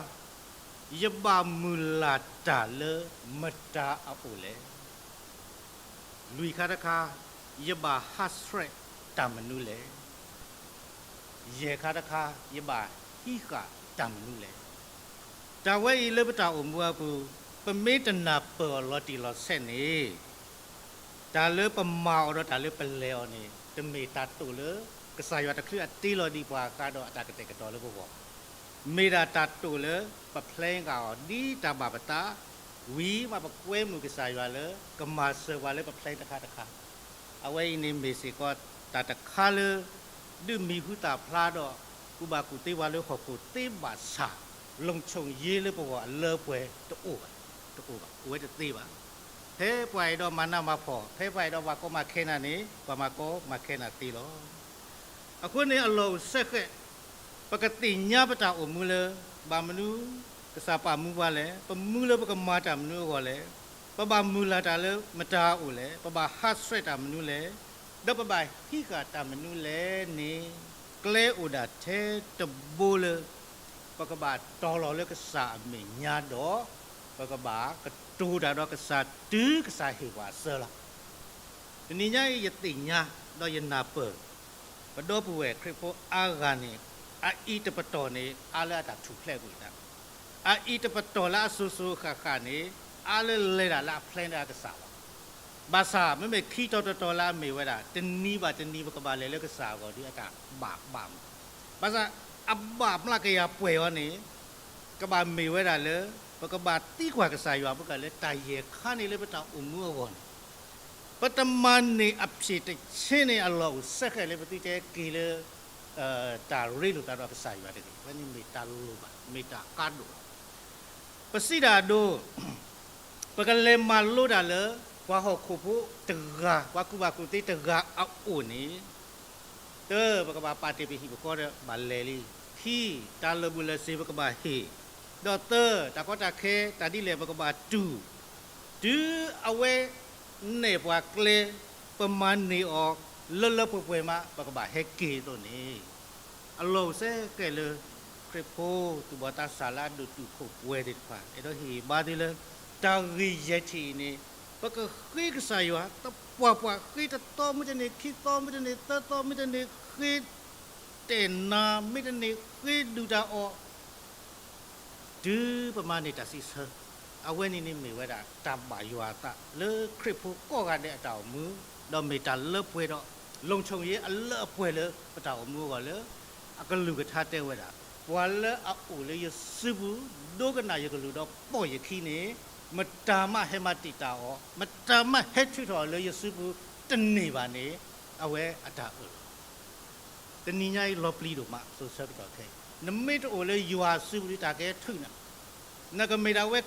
ယဘၣ်မုၢ်လၢ်တၢ်လၢမတၤအအိၣ်လဲၣ်. လွံၢ်ခါတခါ, ယဘၣ်ဟးဆှဲးတၢ်မနုၤလဲၣ်. ယဲၢ်ခါတခါ, ယဘၣ်ဟံးဃာ်တၢ်မနုၤလဲၣ်. တၢ်ဝဲအံၤလၢပတၢ်အိၣ်မူအပူၤ, ပမ့ၢ်တနၢ်ပၢၢ်အီၤလီၤတံၢ်လီၤဆဲးန့ၣ်, တၢ်လၢပမၤအီၤဒီးတၢ်လၢပလဲၤအီၤန့ၣ် တမ့ၢ်တၢ်တိာ်လၢ ကစၢ်ယွၤတချုးအတ့လီၤဒံးပှၤဃးဒီးအတၢ်ကတဲာ်ကတီၤလၢပဂီၢ်, မ့ၢ်ဒၣ်တၢ်တိာ်လၢ ပ plan ဃာ်အီၤ ဒ်တၢ်ဘၣ်ပသး, ဝံၤမးပကွဲမုာ်ကစၢ်ယွၤလၢ ကမၤစၢၤပှၤလၢပ plan တခါတခါ အဝဲအံၤန့ၣ်မ့ၢ်စ့ၢ်ကီး တၢ်တခါလၢ ဒုးမံၤဟူသၣ်ဖျါဒီး ကူၣ်ဘၣ်ကူၣ်သ့ပှၤလၢဟီၣ်ခိၣ်သ့ဘၣ်ဆၣ်, လုံခြုံရေးလၢပဂီၢ်အလၢအပှဲၤတအိၣ်ဘၣ်, တအိၣ်ဘၣ်, အိၣ်ဝဲတသ့ဘၣ်. ဖဲပှၤအဲၣ်ဒိးမၤနးမၤဖှီၣ်, ဖဲပှၤအဲၣ်ဒိးမၤကီမၤခဲနၤန့ၣ် ပှၤမၤကီမၤခဲနၤသ့လီၤ. အဃိန့ၣ်အလီၢ်အိၣ်စဲဃဲး, ပကသ့ၣ်ညါပတၢ်အိၣ်မူလၢ ဘၣ်မနုၤကစၢ်ပာ်မူပှၤလဲၣ်, ပမူလၢပကမၤတၢ်မနုၤအဂီၢ်လဲၣ်, ပဘၣ်မုၢ်လၢ်တၢ်လၢမတၤအအိၣ်လဲၣ်, ပဘၣ်ဟးဆှဲးတၢ်မနုၤလဲၣ်, ဒီးပဘၣ်ဟံးဃာ်တၢ်မနုၤလဲၣ်န့ၣ်, ကျဲအိၣ်ဒၣ်ထဲတဘိလၢ ပကဘၣ်တီၤလီၤလၢကစၢ်အမဲာ်ညါဒီး ပကဘၣ်ကတိၤတၢ်ဒီးကစၢ်တုၤကစၢ်ဟ့ၣ်ပှၤအဆၢလီၤ. တနံၤညါအံၤယသ့ၣ်ညါ ဒီးယနၢ်ပၢၢ် ပဒီပုၢ်ဝဲၢ်ခရံာ်ဖိအါဂၤန့ၣ် အအံၤတပတီၢ်န့ၣ် အါလၢအတၢ်ထူၣ်ဖျဲးကွံာ်တၢ်, အအံၤတပတီၢ်လၢအစိၤစိၤဃၣ်ဃၣ်န့ၣ် အါလၢလဲၤဒၣ်လၢအ plan လၢအကစၢ်လီၤ. ဘၣ်ဆၣ်မ့မ့ၢ်ခံတီၤတတီၤလၢအမ့ၢ်ဝဲဒၣ် တနံၤဘၣ်တနံၤပကဘၣ်လဲၤလၢကစၢ်အဂီၢ်ဒီးအတၢ်ဘၣ်ဘၣ်မး, ဘၣ်ဆၣ်အဘၣ်မျးကယၤပှဲၤအီၤန့ၣ် ကဘၣ်မ့ၢ်ဝဲဒၣ်လၢ ပကဘၣ်သံကွၢ်ကစၢ်ယွၤ ပကလၢတၢ်ယဲၢ်ခါန့ၣ်လၢပတၢ်အိၣ်မူအဂီၢ်န့ၣ် ပတမၤန့ၢ်အဖျၢၣ်တဆ့န့ၣ် အလီၢ်အိၣ်စဲဃဲးလၢပသုတဲက့ၤလၢ တၢ်ရ့လိာ်သးဒီးကစၢ်ယွၤတဂ့ၤ. အဝဲန့ၣ်မ့ၢ်တၢ်လိၣ်ဘၣ်, မ့ၢ်တၢ်ကါဒိၣ်လီၤ. ပစံးဒၣ်အဒိ ပကလဲၤမၤလိတၢ်လၢ ပှၤဟီၣ်ခိၣ်ဖိတဂၤ, ပှၤကူၣ်ဘၣ်ကူၣ်သ့တဂၤအအိၣ်န့ၣ်, တၢ ပကဘၣ်ပာ်တ့ၢ်ပဟံၣ်ပဃီဒီးဘၣ်လဲၤလံ, ခံ တၢ်လၢာ်ဘူၣ်လၢာ်စ့ၤပကဘၣ်ဟ့ၣ်, ဒီးသၢ တၢ်ကီတၢ်ခဲတၢ်ဒ်လဲၣ်ပကဘၣ်တူၢ်, တုၤအဝဲနဲၣ်ပှၤကျဲ ပမၤန့ၢ်အီၤ လၢလၢပှဲၤပှဲၤမး ပကဘၣ်ဟဲက့ၤအသိးန့ၣ်, အလီၢ်အိၣ်စဲဃဲးလၢ ခရံာ်ဖိသူၣ်ဘီၣ်သးစၢ်လၢအဒိၣ်တုာ်ခိၣ်ပှဲၤသ့ၣ်တဖၣ် အဲၣ်ဒိးဟ့ၣ်ဂံၢ်ဘါသုလၢ တၢ်ဂ့ၢ်ယဲၢ်ထံၣ်အံၤန့ၣ် ပကဃ့ကစၢ်ယွၤ သပှၢ်ပှၢ် ဃ့တသီမ့ၢ်တန့ၢ် ခံသီမ့ၢ်တန့ၢ် သၢသီမ့ၢ်တန့ၢ် ဃ့ တဲာ်နၤမ့ၢ်တန့ၢ် ဃ့ဒုၣ်တၢ်အီၣ် တုၤပမၤန့ၢ်တၢ်စံးဆၢ, အဝဲန့ၣ်န့ၣ်မ့ၢ်ဝဲဒၣ်တၢ်ဘၣ်ယွၤအသးလၢခရံာ်ဖိကိးဂၤဒဲးအတၢ်အိၣ်မူ, ဒီးမ့ၢ်တၢ်လၢပှဲၤဒီး လုံခြုံရေး အလၢအပှဲၤလၢပတၢ်အိၣ်မူအဂီၢ်လၢ အကလုၢ်ကထါတဲဝဲဒၣ်, ပှၤလၢအအိၣ်လၢယစုပူၤ ဒိကနၣ်ယကလုၢ်ဒီးပိာ်ယခံန့ၣ်, မတၤမးဟဲမၤတံာ်တာ်အီၤ, မတၤမးဟဲထုးထီၣ်အီၤလၢယစုပူၤတန့ၢ်ဘၣ်န့ၣ်, အဝဲအတၢ်အၢၣ်လီၤ တနံၤညါအံၤလီၤပျံၤဒိၣ်မး စိၤဆၢကတီၢ်ခဲအံၤ နမ့ၢ်တအိၣ်လၢယွၤစုပူၤဒီးတၢ်ကဟဲထုးနၤ, နကမ့ၢ်ဒၣ်ဝဲ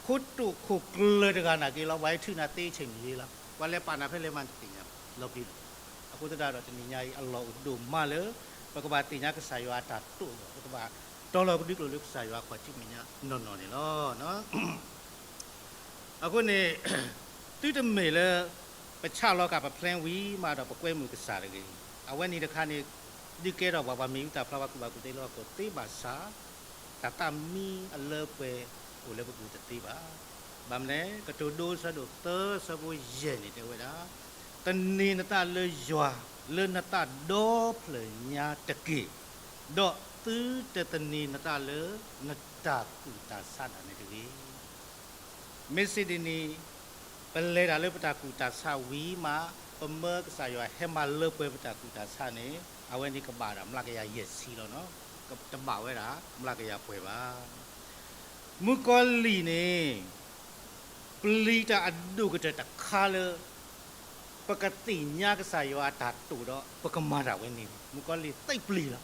ခိတိာ်ခိၣ်ကျၢၢ်တဂၤနာ်က့လီၤ ပှၤဟဲထုးနၤသ့အဆ့ၣ်မုၢ်လံလီၤ, ပှၤလဲၤပာ်နၤဖဲလဲၣ်မးနတသ့ၣ်ညါဘၣ် လီၤပျံၤဒိၣ်, အဃိသတးဒီးတနံၤညါအံၤအလီၢ်အိၣ်ဒိၣ်မးလၢ ပကဘၣ်သ့ၣ်ညါကစၢ်ယွၤအတၢ်တိာ်အဂီၢ် ပကဘၣ်တီလီၤပဒုးကျိာ်လၢကစၢ်ယွၤခီၣ်ထံးမဲာ်ညါနီၢ်နီၢ်န့ၣ်လီၤ. အဃိန့ၣ် သုတမ့ၢ်လၢ ပဆးလီၤဃာ်ပ plan ဝံၤမးဒီးပကွဲမုာ်ကစၢ်တဂ့ၤ, အဝဲန့ၣ်တခါန့ၣ် ဒုးကဲထီၣ်ပှၤ ပှၤမ့ၢ်ဝံသးဖျါပှၤကူၣ်ဘၣ်ကူၣ်သ့လၢဟီၣ်ခိၣ်သ့ဘၣ်ဆၣ်, တၢ်သးမံအလၢပှဲၤအိၣ်လၢပပူၤတသ့ဘၣ်. ဘၣ်မနုၤလဲၣ် ကတိၤဒိဆၢဒိၣ်သၢဆၢဖိယဲၢ်န့ၣ်တဲဝဲဒၣ်, သန့ၤနသးလၢယွၤ လၢနသးဒီဖျၢၣ်ညါတက့ၢ်, ဒီးသုတသန့ၤနသးလၢနတၢ်ကူၣ်တၢ်ဆးဒၣ်နဲတဂ့ၤ. မ့ၢ်စ့ၢ်ဒ်န့ၣ် ပလဲၤတၢ်လၢပတၢ်ကူၣ်တၢ်ဆးဝံၤမး, ပမၢကစၢ်ယွၤဟဲမၤလၢပှဲၤပတၢ်ကူၣ်တၢ်ဆးန့ၣ်, အဝဲန့ၣ်ကဘၣ်ဒၣ်မျးကယၤယဲၢ်ဆံလီၤ. တဘၣ်ဝဲဒၣ်မျးကယၤပှဲၤဘၣ်. မုၣ်ကီၤလံၢ်န့ၣ် ပျံၤတၢ်အဒိၣ်ကတၢၢ်တခါလၢ ပကသ့ၣ်ညါကစၢ်ယွၤအတၢ်တိာ်ဒီး ပကမၤတၢ်ဝဲန့ၣ် မုၣ်ကီၤလံၢ်သ့ပျံၤလီၤ.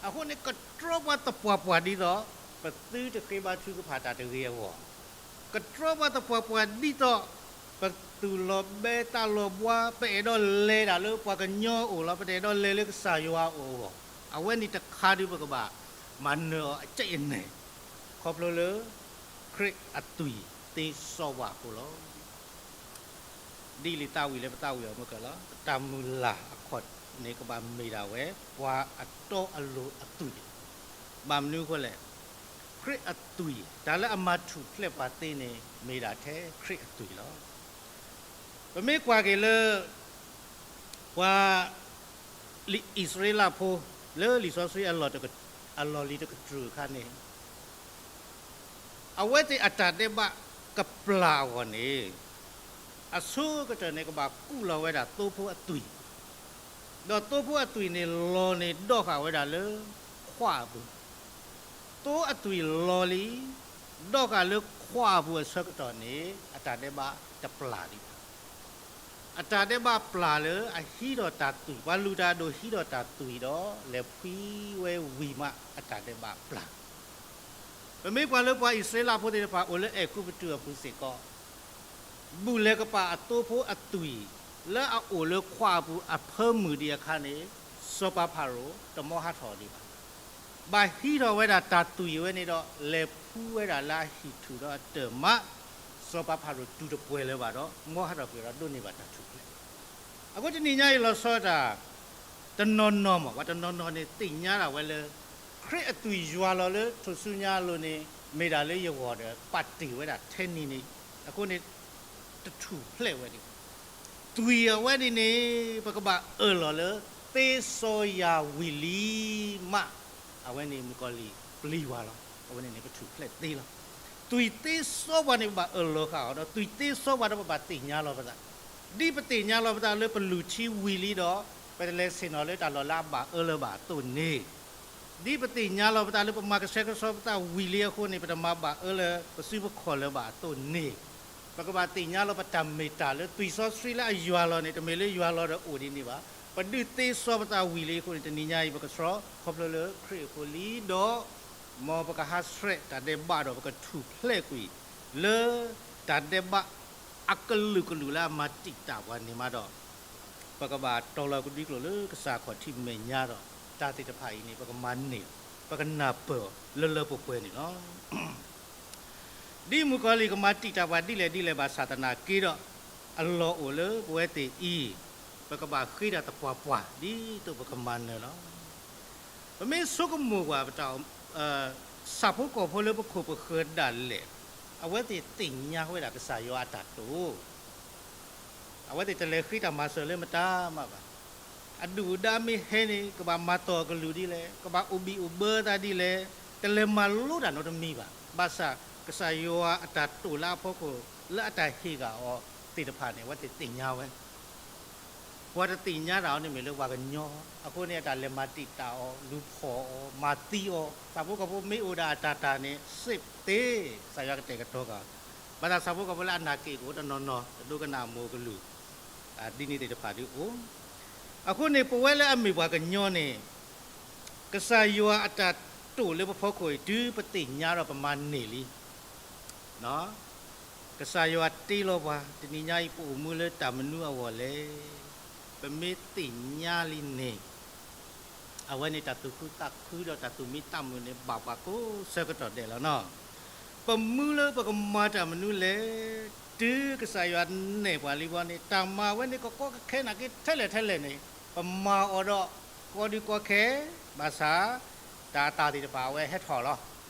အဃိန့ၣ် ကတြီပှၤသပှၢ်ပှၢ်ဒ်သိး ပသုတဃ့ဘါထုကဖၣ်တၢ်တဂ့ၤအဂီၢ်, ကတြီပှၤသပှၢ်ပှၢ်ဒ်သိး ပသူၣ်လီၤဘဲသးလီၤဘှါ, ပအဲၣ်ဒိးလဲၤဒၣ်လၢပှၤကညီအအိၣ်လီၤ, ပတအဲၣ်ဒိးလဲၤလၢကစၢ်ယွၤအအိၣ်အဂီၢ်, အဝဲန့ၣ်တခါဒုးပကဘၣ်မၤနၢၤအီၤအကဲအနဲၣ်, ခီဖျိလၢ ခရံာ်အသွံၣ်သ့စီဝါအဃိလီၤ. ဒ်လံာ်သးဝံၣ်လၢပသးဝံၣ်အီၤမ့ၢ်ကလီၤ, ပတၢ်မုၢ်လၢ်အခီၣ်န့ၣ် ကဘၣ်မ့ၢ်ဒၣ်ဝဲ ပှၤအတီအလိၤအသွံၣ်, ဘၣ်မနုၤအဃိလဲၣ်, ခရံာ်အသွံၣ် တၢ်လၢအမၤထူၣ်ဖျဲးပှၤသ့န့ၣ် မ့ၢ်ဒၣ်ထဲခရံာ်အသွံၣ်လီၤ. ပမ့ၢ်ကွၢ်က့ၤလၢ ပှၤ လံာ်အံၣ်စရ့လးဖိ လၢလံာ်စီဆှံအလီၢ်တက အလီၢ်လံၤတကတြူၢ်အခါန့ၣ် အဝဲသ့ၣ်အတၢ်ဒဲးဘးကပျၢ်အဂီၢ်န့ၣ် အဆိကတၢၢ်န့ၣ် ကဘၣ်ကူးလီၤဝဲဒၣ်သိဖိအသွံၣ်, ဒီးသိဖိအသွံၣ်န့ၣ် လီၤန့ၣ်ဒီးဃာ်ဝဲဒၣ်လၢခွးအပူၤ, သိအသွံၣ်လီၤလံ ဒီးဃာ်လၢခွးအပူၤအဆၢကတီၢ်န့ၣ် အတၢ်ဒဲးဘးတပျၢ်ဒံးဘၣ်. အတၢ်ဒဲးဘးပျၢ်လၢအဟံးထီၣ်တၢ်သွံၣ်, ပှၤလုၢ်တၢ်ဒိၣ်ဟံးထီၣ်တၢ်သွံၣ်ဒီး လဲၤဖှံဝဲဝံၤမး အတၢ်ဒဲးဘးပျၢ်. ပမ့ၢ်ကွၢ်လၢပှၤအံၣ်စရ့လးဖိသ့ၣ်တဖၣ်အိၣ်လၢအဲၤကူပတူးအပူၤစ့ၢ်ကီး ဘူၣ်လဲၤကပာ်အသိဖိအသွံၣ် လၢအအိၣ်လၢခွးအပူၤအဖၢမုၢ်ဒံးအခါန့ၣ် စီၤပၤဖၤရိၤတမီဟးထီၣ်ဒံးဘၣ်. ဘၣ်ဟံးထီၣ်ဝဲဒၣ်တၢ်သွံၣ်ဝဲန့ၣ်ဒီး လဲၤဖှူဝဲဒၣ်လၢအဟံၣ်ထူၣ်ဒီးအတၢၢ်မး စီၤပၤဖၤရိၤတူၢ်တပှဲၤလၢၤဘၣ်ဒီး မီဟးထီၣ်ကွံာ်ဒီးဒိးန့ၢ်ဘၣ်တၢ်ထူၣ်ဖျဲး. အဃိတနံၤညါအံၤလီၤဆီဒၣ်တၢ် တနီၤနီၤမ့ၢ် ပှၤတနီၤနီၤန့ၣ်သ့ၣ်ညါဒၣ်ဝဲလၢ ခရံာ်အသွံၣ်ယွၤလီၤလၢထူၣ်စုညါအလိၤန့ၣ် မ့ၢ်ဒၣ်လၢယဂီၢ်ဒီး ပာ်တ့ၢ်ဝဲဒၣ်ထဲန့ၣ်န့ၣ် အဃိန့ၣ် တထူၣ်ဖျဲးဝဲဒံးဘၣ်. သွံၣ်အဝဲန့ၣ်န့ၣ် ပကဘၣ်အၢၣ်လီၤလၢ သ့စီယၤဝံၤလံမး အဝဲန့ၣ်မုၣ်ကီၤလံၢ်ပျံၤဝဲလီၤ. အဝဲန့ၣ်န့ၣ် ကထူၣ်ဖျဲးသ့လီၤ. သွံၣ်သ့စီပှၤန့ၣ် ပဘၣ်အၢၣ်လီၤဃာ်အီၤဒီး သွံၣ်သ့စီပှၤဒီးပဘၣ်သ့ၣ်ညါလီၤပသး, ဒ်ပသ့ၣ်ညါလီၤပသးလၢပလုၢ်ထံဝံၤလံဒီး ပတလဲၤဆ့ၣ်နီၤလၢတၢ်လီၢ်လၢအဘၣ်အၢလၢၤဘၣ်အသိးန့ၣ် ဒ်ပသ့ၣ်ညါလီၤပသးလၢပမၤကဆှဲကဆှီပသးဝံၤလံအဃိန့ၣ် ပတမၤဘၣ်အၢလၢပစုပခီၣ်လၢၤဘၣ်အသိးန့ၣ် ပကဘၣ်သ့ၣ်ညါလီၤပတၢ်မ့ၢ်တၢ်လၢသွံၣ်စီဆှံလၢအယွၤလီၤန့ၣ် တမ့ၢ်လၢယွၤလီၤဒီးအိၣ်ဒ်န့ၣ်ဘၣ်. ပဒုးသ့စီပသးဝံၤလံအဃိန့ၣ် တနံၤညါအံၤ ပကဆှီခီဖျိလၢခရံာ်အဃိလံဒီး မ်ပကဟးဆှဲးတၢ်ဒဲးဘးဒီး ပကထူၣ်ဖျဲးကွံာ်လၢတၢ်ဒဲးဘးအကလုာ်ကလုာ်လၢအမၤတံာ်တာ်ပှၤန့ၣ်မးဒီး ပကဘၣ်တီၤလီၤကဒွံကျိာ်လၢကစၢ်ခီၣ်ထံးမဲာ်ညါဒီး တၢ်သ့ၣ်တဖၣ်အံၤန့ၣ် ပကမၤန့ၢ် ပကနၢ်ပၢၢ်အီၤလၢလၢပှဲၤပှဲၤန့ၣ်လီၤ. ဒ်မုၣ်ကီၤလံၢ်ကမၤတံာ်တာ်ပှၤဒ်လဲၣ်ဒ်လဲၣ်ဘၣ်ဆၣ်သနာ်က့ဒီး အလီၢ်အိၣ်လၢပဝဲသ့ၣ်အံၤ ပကဘၣ်ဃ့တၢ်သပှၢ်ပှၢ် ဒ်သိးပကမၤနၢၤလီၤ. ပမ့ၢ်ဆိကမိၣ်ကွၢ်ပတၢ် ဆၣ်ဖိကီၢ်ဖိလၢပခိၣ်ပဃၢၤဒၣ်လဲာ် အဝဲသ့ၣ်သ့ၣ်ညါဝဲဒၣ်ကစၢ်ယွၤအတၢ်တိာ် အဝဲသ့ၣ်တလဲၤဃ့တၢ်မၤစၢၤလၢမတၤမးဘၣ်. အဒုၣ်အဒါမ့ၢ်ဟဲန့ၣ် ကဘၣ်မၤတီၢ်အကလုၢ်ဒ်လဲၣ်, ကဘၣ်အိၣ်ဘံၣ်အိၣ်ဘၢသးဒ်လဲၣ်, တလဲၤမၤလိတၢ်နီတမံၤဘၣ်. ဘၣ်ဆၣ်ကစၢ်ယွၤအတၢ်တိာ်လၢအဖီခိၣ် လၢအတၢ်ဟ့ၣ်ဂၢၢ်အီၤသ့ၣ်တဖၣ်န့ၣ် အဝဲသ့ၣ်သ့ၣ်ညါဝဲ ပှၤတသ့ၣ်ညါတၢ်အီၤန့ၣ်မ့ၢ်လၢပှၤကညီ, အဃိန့ၣ် အတၢ်လဲၤမၤတံာ်တာ်အီၤ, လူၤဖီၣ်အီၤ, မၤသံအီၤ, ဆၣ်ဖိကီၢ်ဖိမ့ၢ်အိၣ်ဒၣ်အတၢ်တၢ်န့ၣ် စ့ၣ်သ့, ကစၢ်ယွၤကတဲာ်ကတီၤဃာ်, ဘၣ်ဆၣ်ဆၣ်ဖိကီၢ်ဖိလၢအနာ်က့ၣ်ကအိၣ်တနီၤနီၤ တဒိကနၣ်အမိၢ်ကလုၢ်, ဒ်န့ၣ်သ့ၣ်တဖၣ်ဒုအိၣ်. အဃိန့ၣ် ပဝဲလၢအမ့ၢ်ပှၤကညီန့ၣ် ကစၢ်ယွၤအတၢ်တိာ်လၢပဖီခိၣ်အံၤ တုၤပသ့ၣ်ညါဒီးပမၤန့ၢ်လံ ကစၢ်ယွၤတ့လီၤပှၤ, တနံၤညါအံၤ ပအိၣ်မူလၢတၢ်မနုၤအဂီၢ်လဲၣ်. ပမ့ၢ်သ့ၣ်ညါလံန့ၣ်, အဝဲန့ၣ်တၢ်သူၣ်ခုသးခုဒီးတၢ်သူၣ်မံသးမုာ်န့ၣ် ဘၣ်ပှၤကိးဆၢကတီၢ်ဒဲးလီၤနီၤ. ပမူလၢပကမၤတၢ်မနုၤလဲၣ်. တုၤကစၢ်ယွၤနဲၣ်ပှၤလံဘီန့ၣ် တၢ်မၤဝဲန့ၣ် ကကီကခဲနာ်က့ထဲလဲၣ်ထဲလဲၣ်န့ၣ် ပမၤအီၤဒီး ကီဒုကီခဲ, ဘၣ်ဆၣ် တၢ်အသၣ်သ့ၣ်တဖၣ်အဝဲဟဲထီၣ်လီၤ.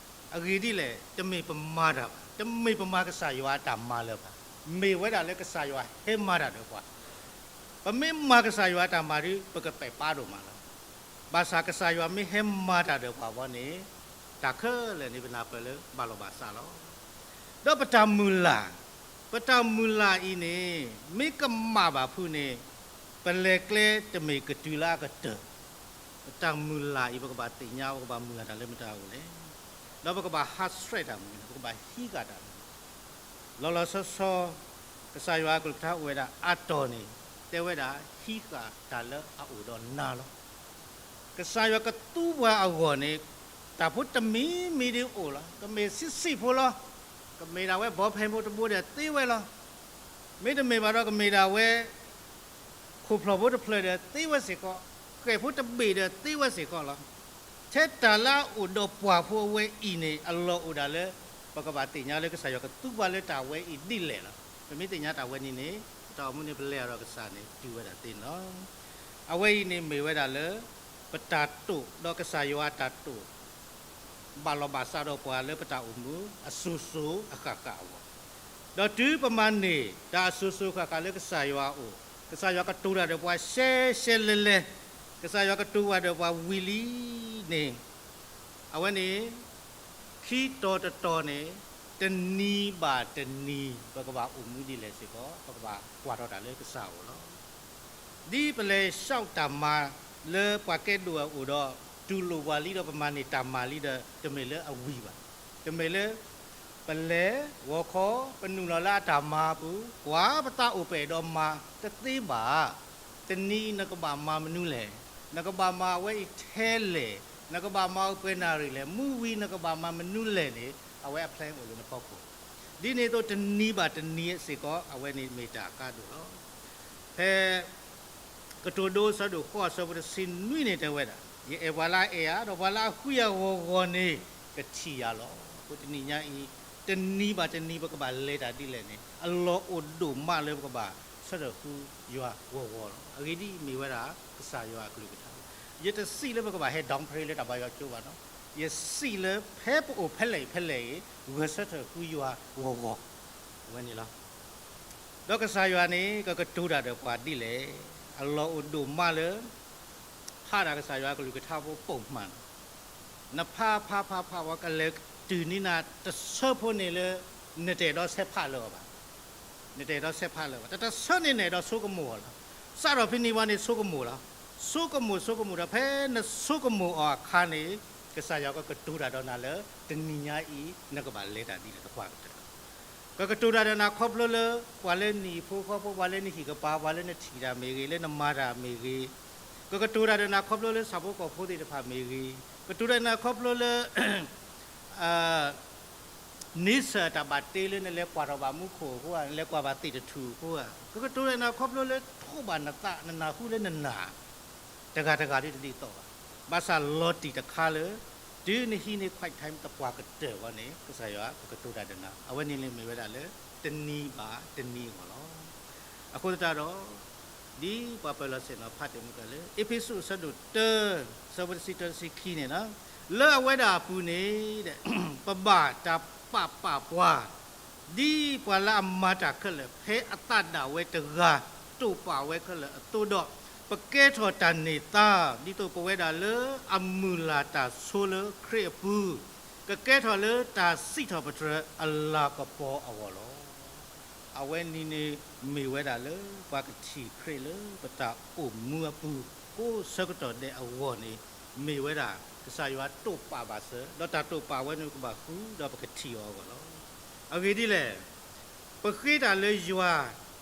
အဂ့ၢ်ဒ်လဲၣ်, တမ့ၢ်ပမၤတၢ်ဘၣ်, တမ့ၢ်ပမၤကစၢ်ယွၤအတၢ်မၤလၢၤဘၣ်, မ့ၢ်ဝဲဒၣ်လၢကစၢ်ယွၤဟဲမၤတၢ်ဒီးပှၤ. ပမ့ၢ်မၤကစၢ်ယွၤအတၢ်မၤဒီး ပကပဲာ်ပါဒိၣ်မးလီၤ. ဘၣ်ဆၣ်ကစၢ်ယွၤမ့ၢ်ဟဲမၤတၢ်ဒီးပှၤဘီန့ၣ် တၢ်ခဲလၢာ်န့ၣ် ပနၢ်ပၢၢ်လၢဘၣ်လိာ်ဘၣ်စးလီၤ. ဒီးပတၢ်မုၢ်လၢ်, ပတၢ်မုၢ်လၢ်အံၤန့ၣ် မ့ၢ်ကမၣ်ဘၣ်ဖုးန့ၣ် ပလဲၤကျဲတမ့ၢ်ကတုၤလၢအကတၢၢ်. ပတၢ်မုၢ်လၢ်အံၤ ပကဘၣ်သ့ၣ်ညါ ပကဘၣ်မုၢ်လၢ်တၢ်လၢမတၤအဂီၢ်လဲၣ်. ဒီးပကဘၣ်ဟးဆှဲးတၢ်မနုၤလဲၣ်, ပကဘၣ်ဟံးဃာ်တၢ်မနုၤလဲၣ်. လီၤလီၤဆီဆီ ကစၢ်ယွၤအကလုၢ်ကထါအိၣ်ဝဲဒၣ်အါတီၤန့ၣ် တဲဝဲဒၣ် ဟံးဃာ်တၢ်လၢအအိၣ်ဒီးနၤလီၤ. ကစၢ်ယွၤကသူပှၤအဂီၢ်န့ၣ် တၢ်ဖိတမံၤမံၤဒ်အိၣ်လီၤ. ကမ့ၢ်ဆံးဆံးဖိလီၤ. ကမ့ၢ်ဒၣ်ဝဲဘီဖဲဖိတဘိဒီးသ့ဝဲလီၤ. မ့တမ့ၢ်ဘၣ်ဒီးကမ့ၢ်ဒၣ်ဝဲ ခိၣ်ဖျီၣ်ဖိတဖျၢၣ်ဒီးသ့ဝဲစ့ၢ်ကီး, ဃဲၣ်ဖိတဘ့ၣ်ဒီးသ့ဝဲစ့ၢ်ကီးလီၤ. ထဲတၢ်လၢအအိၣ်ဒီးပှၤဖိအဝဲအံၤန့ၣ် အလီၢ်အိၣ်ဒၣ်လၢ ပကဘၣ်သ့ၣ်ညါလၢကစၢ်ယွၤကသူပှၤလၢတၢ်ဝဲအံၤဒ်လဲၣ်လီၤ. ပမ့ၢ်သ့ၣ်ညါတၢ်ဝဲန့ၣ်န့ၣ် တၢ်အိၣ်မူန့ၣ် ပလဲၤအဒီးကစၢ်န့ၣ် တုၤဝဲဒၣ်သ့န့ၣ်လီၤ. အဝဲအံၤန့ၣ်မ့ၢ်ဝဲဒၣ်လၢ ပတၢ်တိာ်ဒီးကစၢ်ယွၤအတၢ်တိာ် ဘၣ်လီၤဘၣ်စးဒီးပှၤလၢပတၢ်အိၣ်မူ အစိၤစိၤအဃၣ်ဃၣ်အဂီၢ်, ဒီးတုၤပမၤန့ၢ်တၢ်အစိၤစိၤအဃၣ်ဃၣ်လၢကစၢ်ယွၤအအိၣ်, ကစၢ်ယွၤကတိၤတၢ်ဒီးပှၤရှဲရှဲလဲၤလဲၤ, ကစၢ်ယွၤကတိၤတၢ်ဒီးပှၤဝံၤလံန့ၣ်, အဝဲန့ၣ် ခံတီၤတတီၤန့ၣ် တနံၤဘၣ်တနံၤ ပကဘၣ်အိၣ်မူဒ်လဲၣ်စ့ၢ်ကီး ပကဘၣ်ကွၢ်ထီၣ်တၢ်လၢကစၢ်အအိၣ်လီၤ. ဒ်ပလဲၤဆှၢတၢ်မၤလၢပှၤကဲဒိၣ်အအိၣ်ဒီး တူၢ်လိာ်ပှၤလံဒီးပမၤန့ၢ်တၢ်မၤလံဒီး တမ့ၢ်လၢအဝံၤဘၣ်. တမ့ၢ်လၢ ပလဲၤဂီၤခီ ပနုာ်လီၤလၢအတၢ်မၤအပူၤ ကွၢ်ပသးအိၣ်ပအဲၣ်ဒိးမၤတသ့ဘၣ်. တနံၤနကဘၣ်မၤမနုၤလဲၣ်, နကဘၣ်မၤအဝဲအံၤထဲလဲၣ်, နကဘၣ်မၤအီၤပှဲၤနၣ်ရံၣ်လဲၣ်, မုၢ်ဝံၤနကဘၣ်မၤမနုၤလဲၣ်န့ၣ် အဝဲအ plan အိၣ်လၢနဖီခိၣ်. ဒ်န့ၣ်အသိးတနံၤဘၣ်တနံၤစ့ၢ်ကီး အဝဲန့ၣ်မ့ၢ်တၢ်အကါဒိၣ်လီၤ. ဖဲ ကတိၤဒိအဆၢဒိၣ်ဃိးအဆၢဖိတဆံနွံန့ၣ်တဲဝဲဒၣ်, ယအဲၣ်ပှၤလၢအအဲၣ်ယၤ ဒီးပှၤလၢအဃုယၤဂီၤဂီၤန့ၣ် ကထံၣ်ယၤလီၤ. အဃိတနံၤညါအံၤ တနံၤဘၣ်တနံၤပကဘၣ်လဲၤတၢ်ဒ်လဲၣ်န့ၣ် အလီၢ်အိၣ်ဒိၣ်မးလၢပကဘၣ်ဆၢထၢၣ်ဃုယွၤဂီၤဂီၤလီၤ. အဂ့ၢ်ဒ်အံၤမ့ၢ်ဝဲဒၣ် ကစၢ်ယွၤအကလုၢ်ကထါလီၤ. ယတစံးလၢပကဘၣ်ဟဲ downplay လၢတၢ်ဘါယွၤကၠိဘၣ်နီၤ, ယစံးလၢဖဲပအိၣ်ဖဲလဲၣ်ဖဲလဲၣ်အံၤ ဂဲၤဆၢထၢၣ်ဃုယွၤဂီၤဂီၤ အဝဲန့ၣ်လီၤ. ဒီးကစၢ်ယွၤန့ၣ် ကကတိၤတၢ်ဒီးပှၤဒ်လဲၣ်, အလီၢ်အိၣ်ဒိၣ်မးလၢ ဖးဒၣ်ကစၢ်ယွၤကလုၢ်ကထါဖိပိာ်မးနီၤ, နဖးဖးဖးဖး ပှၤကလဲၤတုၤန့ၢ်နၤတဆၢဖိန့ၣ်လၢ နတအဲၣ်ဒိးဆဲးဖးလၢၤအီၤဘၣ်, နတအဲၣ်ဒိးဆဲးဖးလၢၤဘၣ်, တတဆၢန့ၣ်နအဲၣ်ဒိးဆိကမိၣ်အီၤလီၤ. စးထီၣ်ဖဲန့ၣ်ဝံၤန့ၣ်ဆိကမိၣ်လီၤ. ဆိကမိၣ်ဆိကမိၣ်ဒီး ဖဲနဆိကမိၣ်အီၤအခါန့ၣ် ကစၢ်ယွၤကကတိၤတၢ်ဒီးနၤလၢ တနံၤညါအံၤ နကဘၣ်လဲၤတၢ်ဒ်လဲၣ်တကွၢ်ကတၢၢ် ကကတိၤတၢ်ဒီးနၤခီဖျိလၢ ပှၤလၢနဟံၣ်ဖိဃီဖိ, ပှၤလၢနဟံၣ်ကပၤ, ပှၤလၢနထံၣ်တၢ်မ့ၢ်ဂ့ၤ, လၢနမၤတၢ်မ့ၢ်ဂ့ၤ, ကကတိၤတၢ်ဒီးနၤခီဖျိလၢဆၣ်ဖိကီၢ်ဖိသ့ၣ်တဖၣ်မ့ၢ်ဂ့ၤ, ကတိၤတၢ်ဒီးနၤခီဖျိလၢ န့ဆၢၣ်အတၢ်ဘၣ်တ့လၢနလဲၤကွၢ်ထီၣ်ဘၣ်မူခိၣ်အဃိဧါ, နလဲၤကွၢ်ဘၣ်သ့ၣ်တထူၣ်အဃိဧါ, ကကတိၤတၢ်ဒီးနၤခီဖျိလၢထိးဘၣ်နသး နနၢ်ဟူလၢနနာ် တဂၤတဂၤဒ်တဒ်သိးဘၣ်. ဘၣ်ဆၣ်လီၤတံၢ်တခါလၢ တုၤနဟံးန့ၢ် quiet time သပှၢ်ကတၢၢ်ဝဲန့ၣ် ကစၢ်ယွၤကကတိၤတၢ်ဒီးနၤ, အဝဲန့ၣ်လၢမ့ၢ်ဝဲဒၣ်လၢ တနံၤဘၣ်တနံၤအဂီၢ်လီၤ. အဃိသတးဒီး ဒ်ပှၤပၢၤလီၢ်ဆ့ၣ်နီၤဖးတ့ၢ်မုၢ်ကလၢ အ့းဖ့းစူးအဆၢဒိၣ်တၢ ဆၢဖိတဆံတၢတဆံခံန့ၣ်လီၤ, လၢအဝဲဒၣ်အပူၤန့ၣ် ပဘၣ်တၢ်ပာ်ပာ်ပှၤ ဒ်ပှၤလၢအမၤတၢ်ခဲလၢာ် ဖဲအသးဒၣ်ဝဲတဂၤ တိာ်ပာ်ဝဲခဲလၢာ်အသိးဒီး, ပကဲထီၣ်တၢ်န့ၢ်သါ ဒ်သိးပဝဲဒၣ်လၢအမုၢ်လၢ်တၢ်ဆိလၢခရံာ်အပူၤ, ကကဲထီၣ်လၢတၢ်စံးထီၣ်ပတြၢၤအလၤကပီၤအဂီၢ်လီၤ. အဝဲန့ၣ်န့ၣ်မ့ၢ်ဝဲဒၣ်လၢပှၤကထံၣ်ခရံာ်လၢပတၢ်အိၣ်မူအပူၤ ကိးဆၢကတီၢ်ဒဲးအဂီၢ်န့ၣ် မ့ၢ်ဝဲဒၣ် ကစၢ်ယွၤတိာ်ပာ်ဘၣ်စၢၤ ဒီးတၢ်တိာ်ပာ်ဝဲန့ၣ်ကဘၣ်ဃုဒီးပကထံၣ်အီၤအဂီၢ်လီၤ. အဂ့ၢ်ဒ်လဲၣ်, ပဃ့တၢ်လၢယွၤ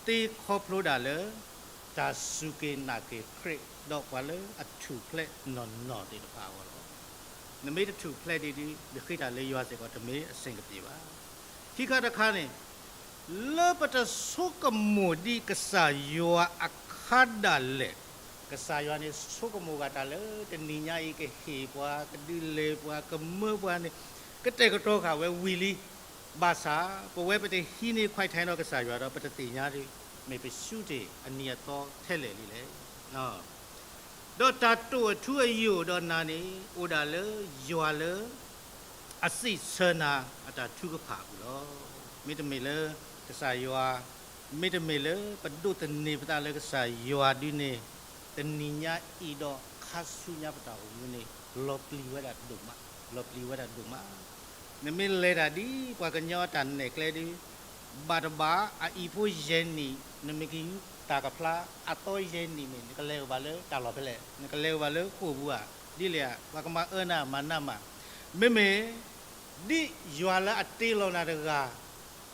သ့ခီဖျိဒၣ်လၢ တၢ်စူၢ်က့ၤနာ်က့ၤခရံာ် ဒီးပှၤလၢအထူၣ်ဖျဲးနီၢ်နီၢ်သ့ၣ်တဖၣ်အဂီၢ်လီၤ. နမ့ၢ်တထူၣ်ဖျဲးဒ်ဒ် နဃ့တၢ်လၢယွၤစ့ၢ်ကီး တမ့ၢ်အဆင်ကပ့ၤဘၣ်. ခံခါတခါန့ၣ် လၢပတဆိကမိၣ်ဒ်ကစၢ်ယွၤအခါဒၣ်လဲာ်, ကစၢ်ယွၤန့ၣ်ဆိကမိၣ်ဂ့ၤတၢ်လၢတနံၤညါအံၤ ကဟ့ၣ်ပှၤ, ကဒုးလဲၤပှၤ, ကမၢပှၤန့ၣ် ကတဲာ်ကတီၤဃာ်ဝဲဝံၤလံ. ဘၣ်ဆၣ် ပဝဲပတဟံးန့ၢ် quiet time ဒီးကစၢ်ယွၤဒီး ပတသ့ၣ်ညါဒ် မ့ၢ်ပဆူတ့ၢ်အနံၤအသီထဲလဲၣ်လံလဲၣ်. ဒီးတၢ်တိာ်အထူအယိာ်ဒီးနၤန့ၣ် အိၣ်ဒၣ်လၢယွၤလၢ အစံးဆၢနၤအတၢ်ထုကဖၣ်အပူၤလီၤ. မ့တမ့ၢ်လၢကစၢ်ယွၤ, မ့တမ့ၢ်လၢပဒိးသန့ၤပသးလၢကစၢ်ယွၤဒ်န့ၣ်, တနံၤညါအံၤဒီးခါဆူညါပတၢ်အိၣ်မူန့ၣ် လီၤပျံၤဝဲဒၣ်ဒိၣ်မး, လီၤပျံၤဝဲဒၣ်ဒိၣ်မး. နမ့ၢ်လဲၤတၢ်ဒ်ပှၤကညီအတၢ်နဲၣ်ကျဲဒ် ဘၣ်တဘၣ် အအံၤဖိယဲၢ်နံၣ် နမ့ၢ်ကယူၤတၢ်ကဖျါ အသီယဲၢ်နံၣ်မ့ၢ် နကလဲၤအိၣ်ဘၣ်လၢတၢ်လီၢ်ဖဲလဲၣ်, နကလဲၤအိၣ်ဘၣ်လၢဃိာ်ပူၤဧါ, ဒ်လဲၣ်ဧါ, ပှၤကမၤအၢနၤမၤနးမး. မ့မ့ၢ် ဒ်ယွၤလၢအတ့လီၤနၤတဂၤ,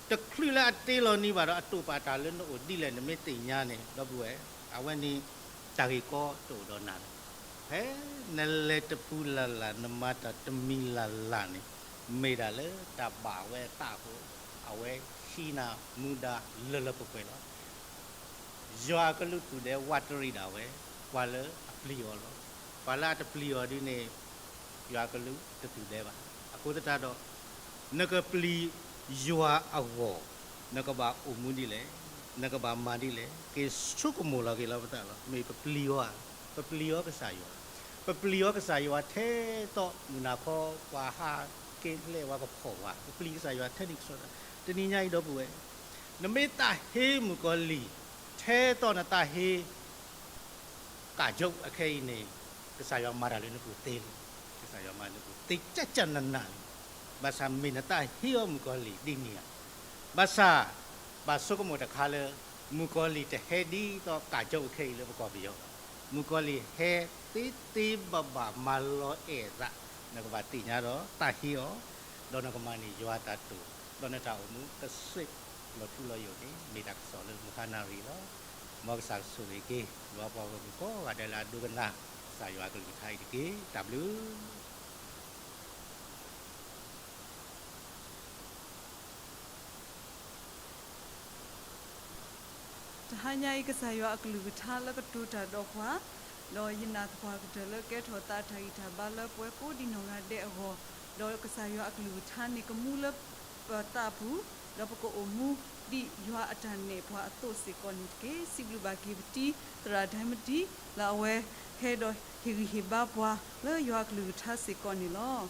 တချုးလၢအတ့လီၤနံၤဘၣ်ဒီးအတိာ်ပာ်တၢ်လၢနအိၣ်ဒ်လဲၣ် နမ့ၢ်သ့ၣ်ညါန့ၣ် ဒီပုၢ်ဝဲၢ်, အဝဲန့ၣ်တၢ်ဂ့ၢ်ကီတအိၣ်ဒီးနၤလၢၤ. ဖဲနလဲၤတပူၤလၢ်လၢ် နမၤတၢ်တမံၤလၢ်လၢ်န့ၣ် မ့ၢ်ဒၣ်လၢတၢ်ဘၣ်ဝဲအသးအဃိ, အဝဲဟံးနၤမူဒါလၢလၢပှဲၤပှဲၤလီၤ. ယွၤအကလူးသူၣ်ဒဲဝးတရံးဒၣ်ဝဲ ပှၤလၢအပျံၤအီၤလီၤ. ပှၤလၢအတပျံၤအီၤဒ်န့ၣ် ယွၤအကလူးတသူၣ်ဒဲဘၣ်. အဃိသတးဒီး နကပျံၤယွၤအဂီၢ် နကဘၣ်အိၣ်မူဒ်လဲၣ်. နကဘၣ်မၤဒ်လဲၣ်, က့ၤဆိကမိၣ်လီၤက့ၤလီၤပသးလီၤ. မ့ၢ်ပပျံၤအီၤဧါ, ပပျံၤအီၤကစၢ်ယွၤ, ပပျံၤအီၤကစၢ်ယွၤထဲသိးမုၢ်နၤခီ ပှၤဟးက့ၤလဲၤဝဲကဖီၣ်ဝဲ, ပပျံၤကစၢ်ယွၤထဲန့ၣ်ကစီဒီ, တနံၤညါအံၤဒီပုၢ်ဝဲၢ်, နမ့ၢ်သးဟ့မုၣ်ကီၤလံၢ် ထဲသိးနသးဟ့ ကၠိအခဲအံၤန့ၣ်, ကစၢ်ယွၤမၤတၢ်လၢနပူၤသ့လံ, ကစၢ်ယွၤမၤနပူၤသ့ကၠၢ်ကၠၢ်နးနးလံ. ဘၣ်ဆၣ်မ့ၢ်နသးဟ့အီၤမုၣ်ကီၤလံၢ်ဒ်န့ၣ်ဧါ, ဘၣ်ဆၣ် ဘၣ်ဆိကမိၣ်တခါလၢ မုၣ်ကီၤလံၢ်တဟဲဒ်သိးကၠိအခဲအံၤလၢပကီၢ်ပယီၤဘၣ်. မုၣ်ကီၤလံၢ်ဟဲသ့သ့ဘၣ်ဘၣ်မၤလီၤအဲၣ်အသး, နကဘၣ်သ့ၣ်ညါဒီးသးဟ့အီၤ, ဒီးနကမၤန့ၢ်ယွၤတၢ်တိာ်, ဒီးနတၢ်အိၣ်မူကစ့ၢ်လီၤထူလီၤယိာ်န့ၣ် မ့ၢ်တၢ်ကစီၣ်လၢမုၢ်ဟါနၣ်ရံၣ်လီၤ. မ်ကစၢ်ကဆိၣ်ဂ့ၤက့ၤ ယွၤပှၤဂီၢ်မုၢ်ကိးဂၤဒဲးလၢအဒိကနၣ် ကစၢ်ယွၤအကလုၢ်ကထါအံၤတက့ၢ်. တၢ်ဘျုး တဟါညါအံၤ ကစၢ်ယွၤအကလုၢ်ကထါလၢကတိၤတၢ်ဒီးပှၤ, ဒီးယနာ်သပှၢ်ကတၢၢ်လၢကဲထီၣ်သးတၢ်ဂံၢ်တၢ်ဘါလၢပဝဲကိးဒံနီၢ်ဂၤဒဲးအဂီၢ်, ဒီးကစၢ်ယွၤအကလုၢ်ကထါန့ၣ်ကမူလၢပသးပူၤ, ဒီးပကအိၣ်မူဒ်ယွၤအတၢ်နဲၣ်ပှၤအသိးစ့ၢ်ကီးန့ၣ်တက့ၢ်. စံးဘျုးဘၣ်က့ၤပတံၤသရၣ်ဒဲမတံၤ လၢအဝဲဟဲဒီးဟ့ၣ်ဂံၢ်ဟ့ၣ်ဘါပှၤလၢယွၤအကလုၢ်ကထါစ့ၢ်ကီးန့ၣ်လီၤ.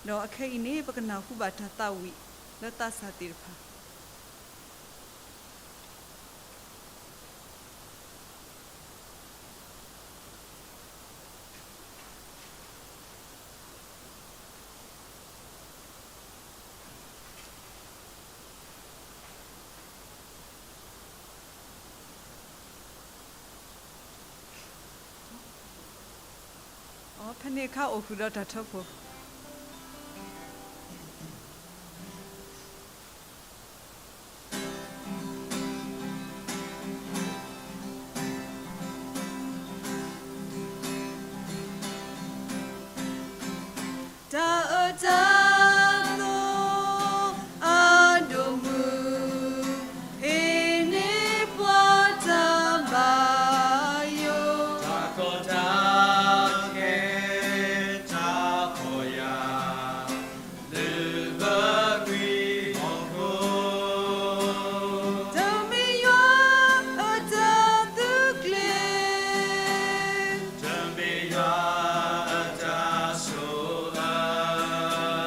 ဒီးအခဲအံၤန့ၣ် ပကနၢ်ဟူဘၣ်တၢ်သးဝံၣ်လၢသးစၢ်သ့ၣ်တဖၣ် အဖဲန့ၣ်အခါအိၣ်ဃုာ်ဒီးတၢ်ထၢဖှိၣ်တၢ်အၢတၢ်သီအဒိၣ်မုၢ် ဟ့ၣ်န့ၢ်ပှၤတၢ်ဘၣ်ယိၣ် တၢ်ကီတၢ်ခဲ တၢ်ဖှီၣ်ယာ် လၢပဂံၢ်အီၣ်ခိၣ် တမ့ၢ်ယွၤအတၢ်သုးကျဲၤ တမ့ၢ်ယွၤအတၢ်ဆိၣ်အၢ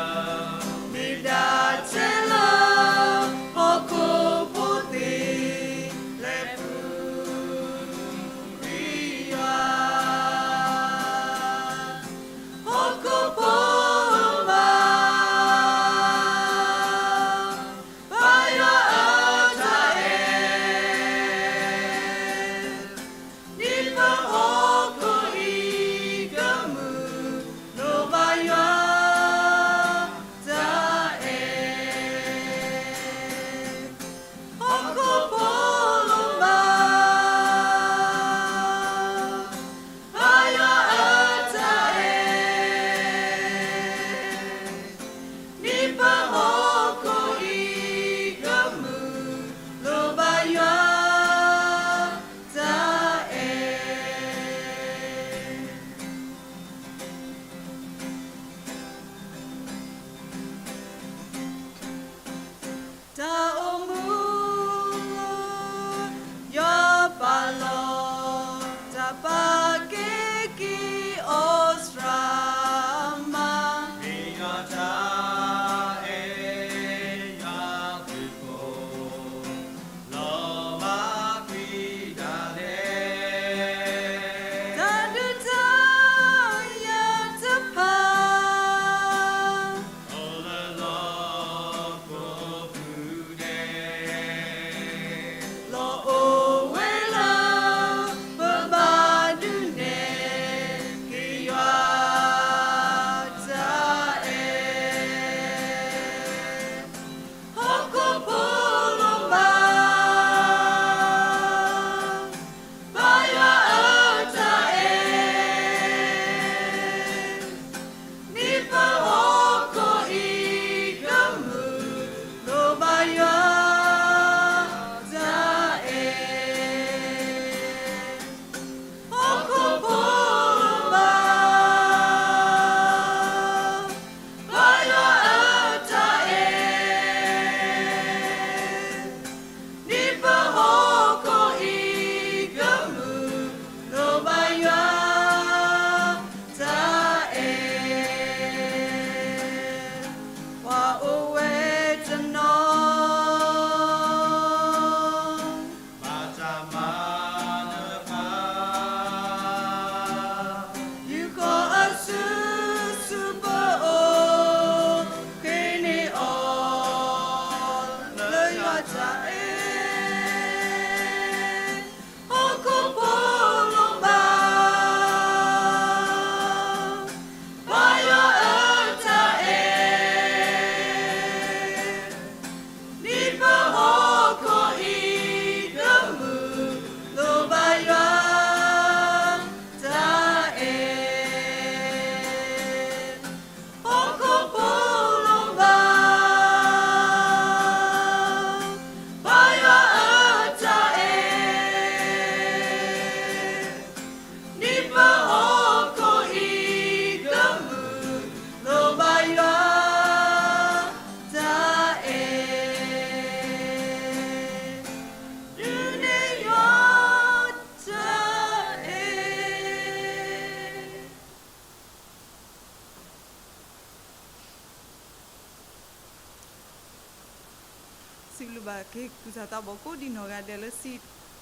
ဘျုးဘၣ်က့ၤသူၣ်စၢ်သးဘီၣ်ကိးဒံနီၢ်ဂၤဒဲးလၢစံး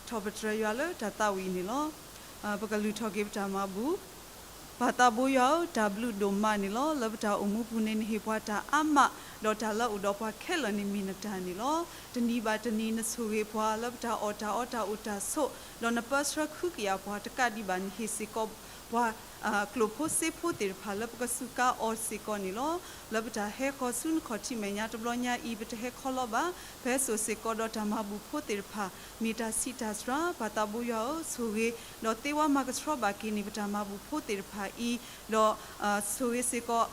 ထီၣ်ပတြၢၤယွၤလၢတၢ်သးဝံၣ်အံၤန့ၣ်လီၤ. ပကလုၢ်ထီၣ်က့ၤပတၢ်မၤဘူၣ်. ပၢ်သးဘိယွၤဧၢ, တၢ်ဘျုးဒိၣ်မးန့ၣ်လီၤ. လၢပတၢ်အိၣ်မူပူၤန့ၣ် နဟ့ၣ်ပှၤတၢ်အါမး, ဒီးတၢ်လၢအိၣ်ဒီးပှၤခဲလၢာ်န့ၣ်မ့ၢ်နတၢ်န့ၣ်လီၤ. တနံၤဘၣ်တနံၤနဆိၣ်ဂ့ၤပှၤလၢပတၢ်အီၣ်တၢ်အီတၢ်အိၣ်တၢ်ဆိး, ဒီးနပၢဆှၢခုကယာ်ပှၤတကးဒံးဘၣ် နဟ့ၣ်စ့ၢ်ကီးပှၤ ကျိၣ်ဖိစ့ဖိသ့ၣ်တဖၣ်လၢပကစူးကါအီၤစ့ၢ်ကီးန့ၣ်လီၤ. လၢပတၢ်ဟဲဃီၤဆူနခီၣ်ထံးမဲာ်ညါတဘျီညါအံၤ ပတဟဲခီလီၤဘၣ်. ပဟဲစိာ်စ့ၢ်ကီးဒီးတၢ်မၤဘူၣ်ဖိသ့ၣ်တဖၣ် မ့ၢ်တၢ်ဆံးတၢ်စှၤ, ပၢ်သးဘိယွၤဧၢ, ဆိၣ်ဂ့ၤ, ဒီးသ့ဝါမၤကဆှီဘၣ်က့ၤန့ၣ် ပတၢ်မၤဘူၣ်ဖိသ့ၣ်တဖၣ်အံၤ, ဒီး ဆိၣ်ဂ့ၤစ့ၢ်ကီး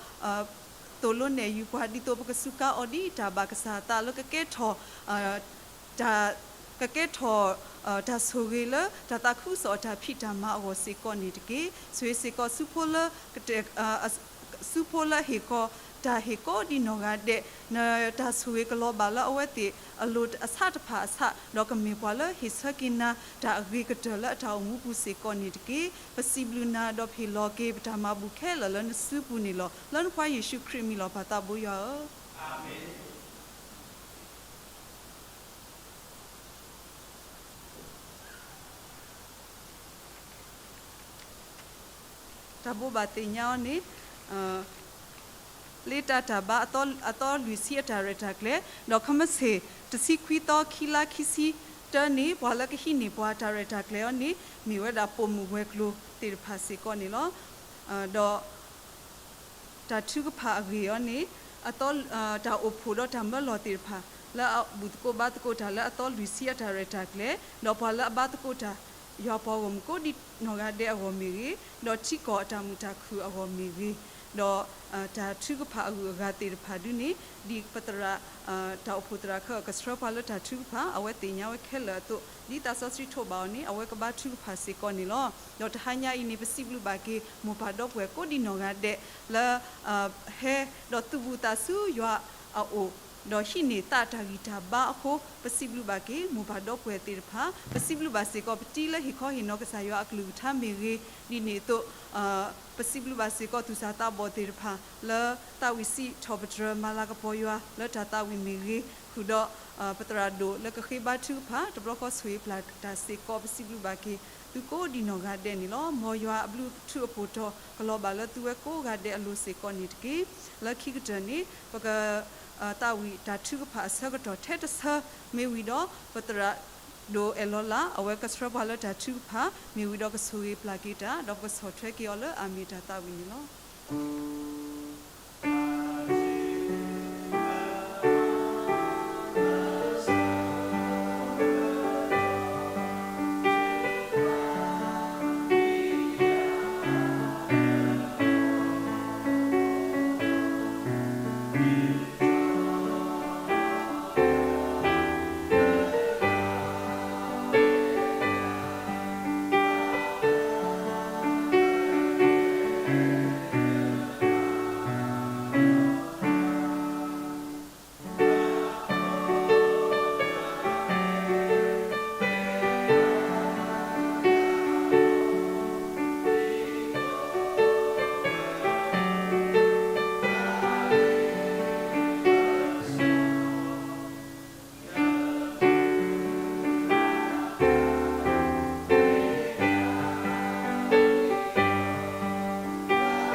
သိၣ်လိနဲၣ်ယုၤပှၤ ဒ်သိးပကစူးကါအီၤဒ်တၢ်ဘၣ်ကစၢ်အသးလၢကကဲထီၣ် တၢ် ကကဲထီၣ် တၢ်ဆိၣ်ဂ့ၤလၢတၢ်သးခုကစီၣ်အတၢ်ဖံးတၢ်မၤအဂီၢ်စ့ၢ်ကီးန့ၣ်တက့ၢ်. ဆိၣ်ဂ့ၤစ့ၢ်ကီးဆူဖိလၢ ဆူဖိလၢဟ့ၣ်ဃီၤတၢ်ဟ့ၣ်ကိးဒံနီၢ်ဂၤဒဲး, နတၢ်ဆိၣ်ဂ့ၤကလီၤဘၣ်လၢအဝဲသ့ၣ်အလိၤအဆးတဖၣ်အဆး, ဒီးကမ့ၢ်ပှၤလၢဟ့ၣ်ဆၢက့ၤနၤတၢ်အဂ့ၤကတၢၢ်လၢအတၢ်အိၣ်မူပူၤစ့ၢ်ကီးန့ၣ်တက့ၢ်. ပစံးဘျုးနၤဒီးပဟ့ၣ်လီၤက့ၤပတၢ်မၤဘူၣ်ခဲလၢာ်လၢနစုပူၤန့ၣ်လီၤ. လၢနဖိယ့ၣ်ၡူးခရံာ်အမံၤလီၤ ပၢ်သးဘိယွၤဧၢ. တၢ်ဘိးဘၣ်သ့ၣ်ညါအီၤန့ၣ် လ့တၢ်တၢ်ဘါအသီလွံၢ်ဆံအတၢ်ရဲၣ်တၢ်ကျဲၤ, ဒီးခီမ့ၢ်ဆ့ၣ်တဆံခွံသီခံလါခံဆံတၢန့ၣ် ပှၤလၢကဟံးန့ၢ်ပှၤတၢ်ရဲၣ်တၢ်ကျဲၤအီၤန့ၣ် မ့ၢ်ဝဲဒၣ်ပိာ်မုၣ်ဝဲၤကျိၤသ့ၣ်တဖၣ်စ့ၢ်ကီးန့ၣ်လီၤ. ဒီး တၢ်ထုကဖၣ်အဂ့ၢ်အီၤန့ၣ် တၢ်အိၣ်ဖှိၣ်ဒီးတၢ်မၢလီၤသ့ၣ်တဖၣ် လၢအဘူၣ်သကိးဘါသကိးတၢ်လၢအသီလွံၢ်ဆံအတၢ်ရဲၣ်တၢ်ကျဲၤ, ဒီးပှၤလၢအဘါသကိးတၢ် ယွၤပှၤဂီၢ်မုၢ်ကိးဒံနီၢ်ဂၤဒဲးအဂီၢ်မ့ၢ်ဂ့ၤ, ဒီးထံကီၢ်အတၢ်မုာ်တၢ်ခုၣ်အဂီၢ်မ့ၢ်ဂ့ၤ, ဒီး တၢ်ထုကဖၣ်အဂုၤအဂၤသ့ၣ်တဖၣ်ဒုန့ၣ် ဒ်ပသရၣ် တၢ်အိၣ်ဖှိၣ်သရၣ်ခၢၣ်ကဆှၢပှၤလၢတၢ်ထုကဖၣ် အဝဲသ့ၣ်ညါဝဲခဲလၢာ်အသိး ဒ်သးစီဆှံထိးဘၣ်အီၤန့ၣ် အဝဲကဘါထုကဖၣ်စ့ၢ်ကီးန့ၣ်လီၤ. ဒီးတဟါညါအံၤန့ၣ် ပစံးဘျုးဘၣ်က့ၤ မိၢ်ပၢ်ဒီပုၢ်ဝဲၢ်ကိးဒံနီၢ်ဂၤဒဲး လၢ ဟဲဒီးသူၣ်ဘူၣ်သးစူၤယွၤအအိၣ်, ဒီးဟံးန့ၢ်သးတၢ်ဂံၢ်တၢ်ဘါအဃိ ပစံးဘျုးဘၣ်က့ၤ မိၢ်ပၢ်ဒီပုၢ်ဝဲၢ်သ့ၣ်တဖၣ်, ပစံးဘျုးဘၣ်စ့ၢ်ကီး ပတံၤလၢဟ့ၣ်ခီဟ့ၣ်နီၤကစၢ်ယွၤအကလုၢ်ကထါမ့ၢ်ဂ့ၤ, ဒ်န့ၣ်အသိး ပစံးဘျုးဘၣ်စ့ၢ်ကီး သူၣ်စၢ်သးဘီၣ်သ့ၣ်တဖၣ် လၢသးဝံၣ်စံးထီၣ်ပတြၢၤမၤလၤကပီၤယွၤ လၢတၢ်သးဝံၣ်မ့ၢ်ဂ့ၤ, ဃုာ်ဒီး ပသရၣ်ဒိၣ်လၢကဃ့ဘါထုကဖၣ် တဘျီဃီဆိၣ်ဂ့ၤပျၢ်တၢ်စ့ၢ်ကီး ပစံးဘျုးဘၣ်က့ၤ သုကိးဒံနီၢ်ဂၤဒဲးန့ၣ်လီၤ. မ်ယွၤအဘျုးအဖှိၣ်ထူးအဖှိၣ်တီၤ ကလီၤဘၣ်လၢသုဝဲကိးဂၤဒဲးအလိၤစ့ၢ်ကီးန့ၣ်တက့ၢ်. လၢခံကတၢၢ်န့ၣ် ပက သးဝံၣ်တၢ်ထုကဖၣ်အဆၢကတီၢ်ထဲတဆၢ မ့ၢ်ဝံၤဒီး ပသရၣ်ဒိၣ်အဲၣ်လီၤလး အဝဲကဆှၢပှၤလၢတၢ်ထုကဖၣ် မ့ၢ်ဝံၤဒီးကဆိၣ်ဂ့ၤပျၢ်က့ၤတၢ် ဒီးပကဆီၣ်ထွဲက့ၤအီၤလၢအမ့ၢ်တၢ်သးဝံၣ်န့ၣ်လီၤ.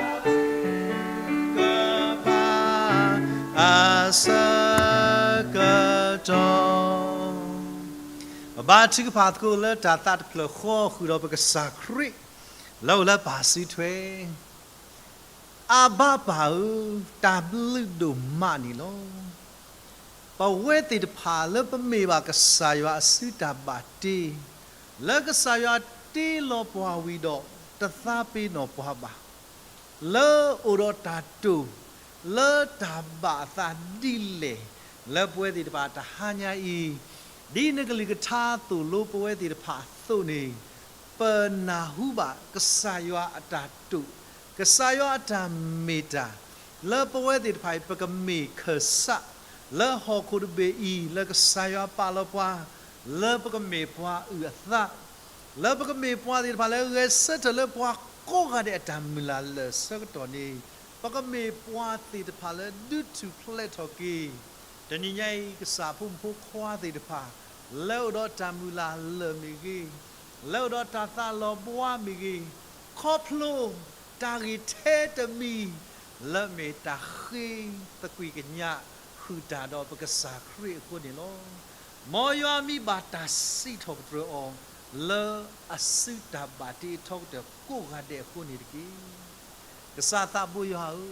ကဖး အဆၢကတီၢ် ပဘါထုကဖၣ်သကိးလၢတၢ်သးတဖျၢၣ်ဃီ ဃုာ်ဒီးပကစၢ်ခရံာ် လၢအိၣ်လၢပၢ်စုထွဲ အဘၣ်ပၢ်ဧၢ, တၢ်ဘျုးဒိၣ်မးန့ၣ်လီၤ. ပဝဲသ့ၣ်တဖၣ်လၢပမ့ၢ်ဘၣ်ကစၢ်ယွၤအစုတၢ်ဘၣ်တ့, လၢကစၢ်ယွၤတ့လီၤပှၤဝံၤဒီး တသးပ့ၤနီၣ်ပှၤဘၣ် လၢအိၣ်ဒီးတၢ်တိာ် လၢတၢ်ဘၣ်အသးဒ်လဲၣ် လၢပဝဲသ့ၣ်တဖၣ်တဟါညါအံၤ, ဒ်နကလုၢ်ကထါသိၣ်လိပဝဲသ့ၣ်တဖၣ်အသိးန့ၣ်, ပနၢ်ဟူဘၣ်ကစၢ်ယွၤအတၢ်တိာ်, ကစၢ်ယွၤအတၢ်မ့ၢ်တၢ်, လၢပဝဲသ့ၣ်တဖၣ်အံၤ ပကမ့ၢ်ခၢၣ်စး လၢဟီၣ်ခိၣ်တဘ့ၣ်အံၤ လၢကစၢ်ယွၤပာ်လီၤပှၤ လၢပကမ့ၢ်ပှၤအုၣ်အသး လၢပကမ့ၢ်ပှၤသ့ၣ်တဖၣ်လၢဂဲၤဆၢထၢၣ်လၢပှၤကိးဂၤဒဲးအတၢ်မုၢ်လၢ်လၢာ်ဆၢကတီၢ်န့ၣ်, ပကမ့ၢ်ပှၤသ့ၣ်တဖၣ်လၢဒုးထူၣ်ဖျဲးထီၣ်က့ၤ တနံၤညါအံၤ ကစၢ်ဖိမုၣ်ဖိခွါသ့ၣ်တဖၣ် လၢအိၣ်ဒီးတၢ်မုၢ်လၢ်လၢာ်မ့ၢ်ဂ့ၤ, လၢအိၣ်ဒီးတၢ်သးလီၤဘှါမ့ၢ်ဂ့ၤ, ခီဖျိတၢ်ဂ့ၢ်ထဲတမံၤ လၢမ့ၢ်တၢ်ဃ့သကွံာ်ကညး ဃုာ်တၢ်ဒီးပကစၢ်ခရံာ်အဃိန့ၣ်လီၤ. မ်ယွၤမ့ၢ်ဘၣ်တၢ်စံးထီၣ်ပတြၢၤအီၤ လၢအစုတၢ်ဘၣ်တ့ထီကတၢၢ်ကိးဂၤဒဲးအဃိန့ၣ်တက့ၢ်. ကစၢ်သးဘိယွၤဧၢ,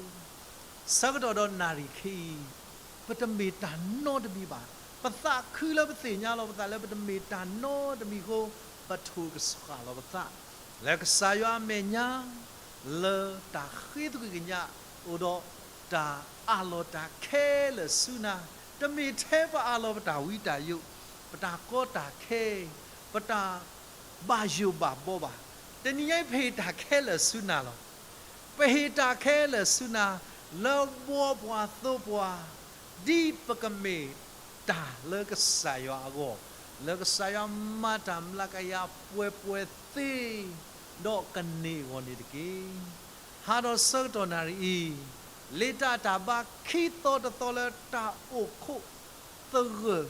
ဆၢကတီၢ်ဒီးနၣ်ရံၣ်ခဲအံၤ ပတမ့ၢ်တၢ်နီတမံၤဘၣ်. ပသးခုလၢပသ့ၣ်ညါလီၤပသးလၢပတမ့ၢ်တၢ်နီတမံၤအဃိ, ပထိၣ်ကဆှၣ်လီၤပသး လၢကစၢ်ယွၤအမဲာ်ညါ လၢတၢ်ဃ့သကွံာ်ကညး အိၣ်ဒီးတၢ်အးလီၤတၢ်ခဲလၢာ်ဆူနၤ, တမ့ၢ်ထဲပအးလီၤပတၢ်ဝံတၢ်ယိး, ပတၢ်ကီတၢ်ခဲ, ပတၢ်ဘၣ်ယိၣ်ဘၣ်ဘှီဘၣ်. တနံၤညါအံၤ ပဟ့ၣ်တၢ်ခဲလၢာ်ဆူနၤလီၤ. ပဟ့ၣ်တၢ်ခဲလၢာ်ဆူနၤ လၢဘှီပှၤသိပှၤ ဒ်ပကမ့ၢ်တၢ်လၢကစၢ်ယွၤအဂီၢ်, လၢကစၢ်ယွၤမၤတၢ်မျးကယၤပှဲၤပှဲၤသ့ ဒီးကန့ၢ်အဂီၢ်န့ၣ်တက့ၢ်. ဟးဒီးဆၢကတီၢ်နၣ်ရံၣ်အံၤ, လ့တၢ်တၢ်ဘါခံသီတသီလၢတၢ်အိၣ်ခိးသဂၢၢ်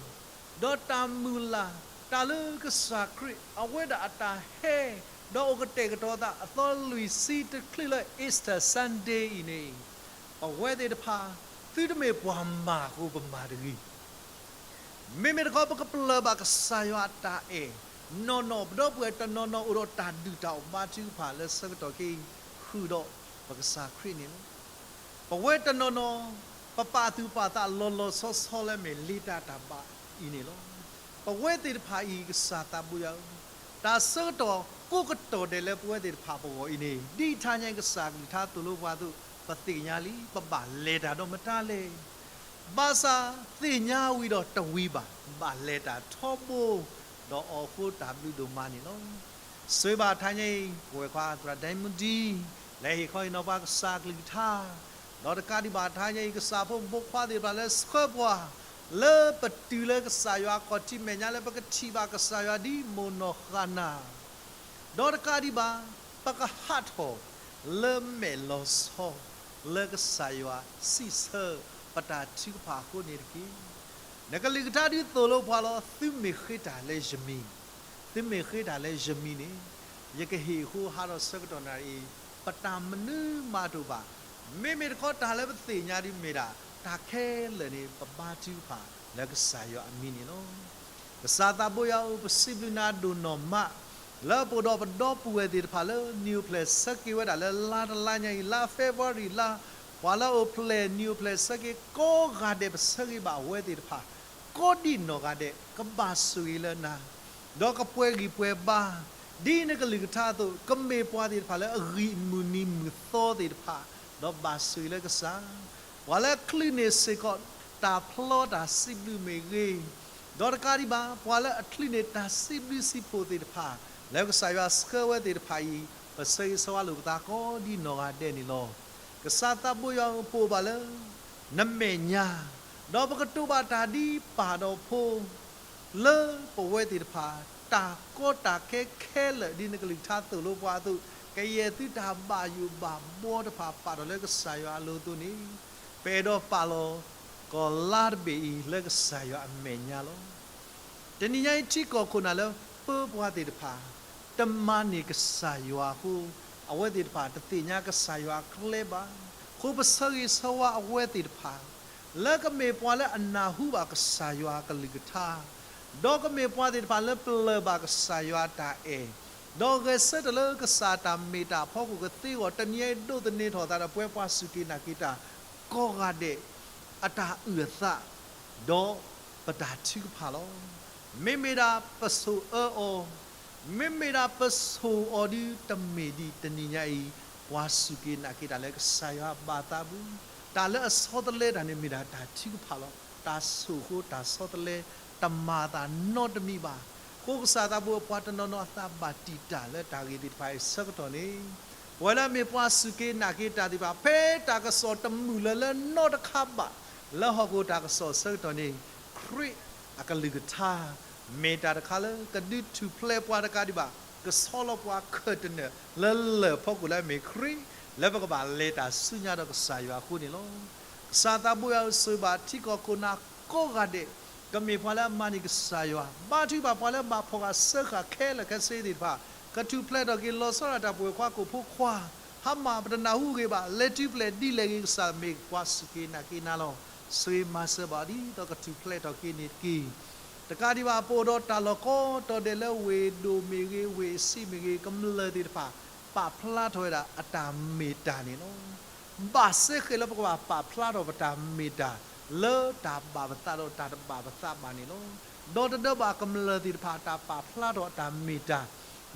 ဒီးတၢ်မုၢ်လၢ် တၢ်လၢကစၢ်ခရံာ် အဝဲဒၣ်အတၢ်ဟဲ ဒီးအိၣ်ကတဲာ်ကတီၤသးအသီလွံၢ်ဆံတချုးလၢ Easter Sunday အံၤန့ၣ်, ပဝဲသ့ၣ်တဖၣ် သုတမ့ၢ်ပှၤမၤအဃိပမၤတဂ့ၤ. မ့မ့ၢ်တခီ ပကပျၢ်ဘၣ်ကစၢ်ယွၤအတၢ်အဲၣ်နီၢ်နီၢ်, ပဒီပုၢ်ဝဲၢ်တနီၤနီၤအိၣ်ဒီးတၢ်ဒုၣ်တၢ်အီၣ်ဘါထုကဖၣ်လၢဆၢကတီၢ်ခဲအံၤ ဃုာ်ဒီးပကစၢ်ခရံာ်န့ၣ်လီၤ. ပဝဲတနီၤနီၤ ပပာ်သူၣ်ပာ်သးလီၤလီၤဆီဆီလၢမ့ၢ်လ့တၢ်တၢ်ဘါအံၤန့ၣ်လီၤ. ပဝဲသ့ၣ်တဖၣ်အံၤ ကစၢ်သးဘိယွၤဧၢ, တၢ်ဆၢကတီၢ်ကိးကတီၢ်ဒဲးလၢပဝဲသ့ၣ်တဖၣ်ပဂီၢ်အံၤန့ၣ် ဒ်ထါညါအံၤ ကစၢ်ကလုၢ်ကထါသိၣ်လိပှၤအသိး ပသ့ၣ်ညါလံ ပဘၣ်လဲၤတၢ်ဒီးမတၤလဲၣ်. ဘၣ်ဆၣ်သ့ၣ်ညါဝံၤဒီးတဝံၤဘၣ်, ဘၣ်လဲၤတၢ်ထီဘိ ဒီးအီၤအဃိတၢ်ဘျုးဒိၣ်မးန့ၣ်လီၤ. ဆိၣ်ဂ့ၤဘၣ်ထါညါအံၤ ပဝဲၢ်ခွါသရၣ်ဒဲမူဒံ လၢဟ့ၣ်ခီဟ့ၣ်နီၤပှၤကစၢ်ကလုၢ်ကထါ, ဒီးတကးဒံးဘၣ်ထါညါအံၤ ကစၢ်ဖိမုၣ်ဖိခွါသ့ၣ်တဖၣ်လၢဆှၢပှၤ လၢပတုၤလၢကစၢ်ယွၤအခီၣ်ထံးမဲာ်ညါ လၢပကထံၣ်ဘၣ်ကစၢ်ယွၤဒ်မိၢ်နီၢ်ဃၣ်နၤ ဒီးတကးဒံးဘၣ် ပကဟးထီၣ်လၢမဲာ်လီၤဆီ လၢကစၢ်ယွၤစံးဆၢပတၢ်ထုကဖၣ်အဃိန့ၣ်တက့ၢ်. နကလုၢ်ကထါဒုးသိၣ်လိပှၤလီၤ, သုမ့ၢ်ဃ့တၢ်လၢယမံၤ, သုမ့ၢ်ဃ့တၢ်လၢယမံၤန့ၣ် ယကဟ့ၣ်အဃိ ဟးထီၣ်ဆၢကတီၢ်နၣ်ရံၣ်အံၤ ပတၢ်မနုၤမးတအိၣ်ဘၣ်. မ့မ့ၢ်တခီ တၢ်လၢပသ့ၣ်ညါဒုးမ့ၢ်ဒၣ် တၢ်ခဲလၢာ်န့ၣ် ပဘါထုကဖၣ်လၢကစၢ်ယွၤအမံၤန့ၣ်လီၤ. ကစၢ်သးဘိယွၤဧၢ, ပစံးဘျုးနၤဒိၣ်နီၢ်မး လၢပအိၣ်ဒီးပဒီပုၢ်ဝဲၢ်သ့ၣ်တဖၣ်လၢ နံၣ်အိၣ်ဖျဲၣ်ဆၢက့ၤဝဲဒၣ်လၢလါတလါညါအံၤ လါ February လါ, ပှၤလၢအအိၣ်ဖျဲၣ်နံၣ်အိၣ်ဖျဲၣ်ဆၢက့ၤကိးဂၤဒဲး ပဆၢဂ့ၤဘၣ်အဝဲသ့ၣ်တဖၣ် ကိးဒံးနီၢ်ဂၤဒဲး ကဘၣ်ဆိၣ်ဂ့ၤလၢနၤ ဒီးကပှဲၤဂံၢ်ပှဲၤဘါ ဒ်နကလုၢ်ကထါအသိး ကမ့ၢ်ပှၤသ့ၣ်တဖၣ်လၢအဂံၢ်အမုၢ်နံၤမုၢ်သီသ့ၣ်တဖၣ် ဒီးဘၣ်ဆိၣ်ဂ့ၤလၢကစၢ်, ပှၤလၢအချုးန့ၢ်စ့ၢ်ကီး တၢ်ဖျီတၢ်စံးဘျုးမ့ၢ်ဂ့ၤ, ဒီးတကးဒံးဘၣ် ပှၤလၢအချုးန့ၢ်တၢ်စံးဘျုးစံးဖှိၣ်သ့ၣ်တဖၣ် လၢကစၢ်ယွၤဆှၢဝဲသ့ၣ်တဖၣ်အံၤ ပဆၢဂ့ၤဆၢဝါလိာ်ပသးကိးဒံးနီၢ်ဂၤဒဲးန့ၣ်လီၤ. ကစၢ်သးဘိယွၤဧၢ, ပအိၣ်ဘၣ်လၢ နမဲာ်ညါ, ဒီးပကတိၤဘၣ်တၢ်ဒ်ပၢ်ဒီးဖိ လၢပဝဲသ့ၣ်တဖၣ် တၢ်ကီတၢ်ခဲခဲလၢာ် ဒ်နကလုၢ်ကထါသိၣ်လိပှၤအသိး, ကယဲၢ်သုတၢ်ဘၣ်ယိၣ်ဘၣ်ဘှီတဖၣ် ပာ်ထီၣ်လၢကစၢ်ယွၤအလိၤအသိးန့ၣ်, ပအဲၣ်ဒိးပာ်လီၤ ကီၢ်လါတဘ့ၣ်အံၤ လၢကစၢ်ယွၤအမဲာ်ညါလီၤ. တနံၤညါအံၤ ထံကီၢ်ခိၣ်နၢ်လၢပၢပှၤသ့ၣ်တဖၣ် တမၤန့ၢ်ကစၢ်ယွၤအဃိ, အဝဲသ့ၣ်တဖၣ် တသ့ၣ်ညါကစၢ်ယွၤအကျဲဘၣ်. အဃိပဆၢဂ့ၤဆၢဝါအဝဲသ့ၣ်တဖၣ် လၢကမ့ၢ်ပှၤလၢအနၢ်ဟူဘၣ်ကစၢ်ယွၤအကလုၢ်ကထါ, ဒီးကမ့ၢ်ပှၤသ့ၣ်တဖၣ်လၢပျၢ်ဘၣ်ကစၢ်ယွၤအတၢ်အဲၣ်, ဒီးဂဲၤဆၢထၢၣ်လၢကစၢ်အတၢ်မ့ၢ်တၢ်ဖီခိၣ်ကသ့အဂီၢ်, တနံၤအံၤဒိးသန့ၤထီၣ်သးဒီးပဝဲပှၤစူၢ်က့ၤနာ်က့ၤတၢ်ကိးဂၤဒဲး အတၢ်အုၣ်အသး ဒီးပတၢ်ထုကဖၣ်လီၤ. မ့မ့ၢ်ဒၣ်ပဆိၣ်အၢအီၤ, မ့မ့ၢ်ဒၣ်ပဆိၣ်အီၤဒုး တမ့ၢ်ဒံးတနံၤညါအံၤ ပှၤစူၢ်က့ၤနာ်က့ၤတၢ်လၢကစၢ်ယွၤဘၣ်သးဘၣ်. တၢ်လၢအဆီတလဲတၢ်န့ၣ် မ့ၢ်ဒၣ်တၢ်ထုကဖၣ်လီၤ. တၢ်ဆိၣ်အဃိတၢ်ဆီတလဲ တမၤအသးနီတမံၤဘၣ်. အဃိကစၢ်သးဘိ ပှၤတနီၤနီၤအသးဘၣ်တံာ်တာ်လၢတၢ်ဂ့ၢ်သ့ၣ်တဖၣ်အံၤဆၢကတီၢ်န့ၣ်, ပဝဲလၢအမ့ၢ်ပှၤစူၢ်က့ၤနာ်က့ၤတၢ်သ့ၣ်တဖၣ် ဖဲတၢ်ကစီၣ်တမုာ်လၢၤလၢနီတခါဘၣ် လၢဟီၣ်ခိၣ်တၢ်ကစီၣ်အဆၢကတီၢ်န့ၣ်, ခရံာ်အကလုၢ်ကထါ မ့ၢ်တၢ်တခါလၢကဒုးထူၣ်ဖျဲးပှၤတကးဒံးဘၣ်, ကဆီလီၤပှၤခၢၣ်တနၢၣ်လၢလၢၢ်ဖီခိၣ်လၢအမ့ၢ်ခရံာ်, လၢပကဘၣ်လဲၤတၢ်ဆူညါဒီးကစၢ်ယွၤအဃိန့ၣ်လီၤ. ကစၢ်သးဘိယွၤဧၢ, ဆိၣ်ဂ့ၤဘၣ်ထံကီၢ်ခိၣ်နၢ် ကိးဂၤဒဲး ကမ့ၢ်ပှၤလၢအမၤန့ၢ်ကစၢ်ယွၤ, ဘါထုကဖၣ်ပှၤလၢဘၣ်ဖီၣ်ဃာ်စၢဃာ်ခဲလၢာ်ခဲဆ့သ့ၣ်တဖၣ်, ကထူၣ်ဖျဲးထီၣ်က့ၤလီၤဆီဒၣ်တၢ် ပဝဲၢ်ခွါကိးဖိခွါ, ဟါမၢ်ပတနၢ်ဟူဂ့ၤဘၣ်, လဲၤတုၤဖျဲးဒ်လဲၣ်ဂ့ၤ ကစၢ်မ့ၢ်ပှၤစူၢ်က့ၤနာ်က့ၤနၤလီၤ. ဆိၣ်ဂ့ၤမၤစၢၤဘၣ်ဒ်သိးကထူၣ်ဖျဲးထီၣ်က့ၤန့ၣ်တက့ၢ်. တကးဒံးဘၣ် ပအိၣ်ဒီးတၢ်လီၢ်ကိးတီၤဒဲးလၢဝ့ၢ်ဒိၣ်မ့ၢ်ဂ့ၤ, ဝ့ၢ်အဆံးမ့ၢ်ဂ့ၤ, ကမျၢၢ်သ့ၣ်တဖၣ် ပာ်ဖျါထီၣ်ဝဲဒၣ်အတၢ်မ့ၢ်တၢ်န့ၣ်လီၤ. ဘၣ်စဲဃဲးလၢပကဘၣ်ပာ်ဖျါထီၣ်ပတၢ်မ့ၢ်တၢ် လၢတၢ်ဘၣ်ပသးဒီးတၢ်တဘၣ်ပသးဘၣ်န့ၣ်လီၤ. ဒီးတဒၢဘၣ်ကမျၢၢ်သ့ၣ်တဖၣ်အတၢ်ပာ်ဖျါထီၣ်အတၢ်မ့ၢ်တၢ်,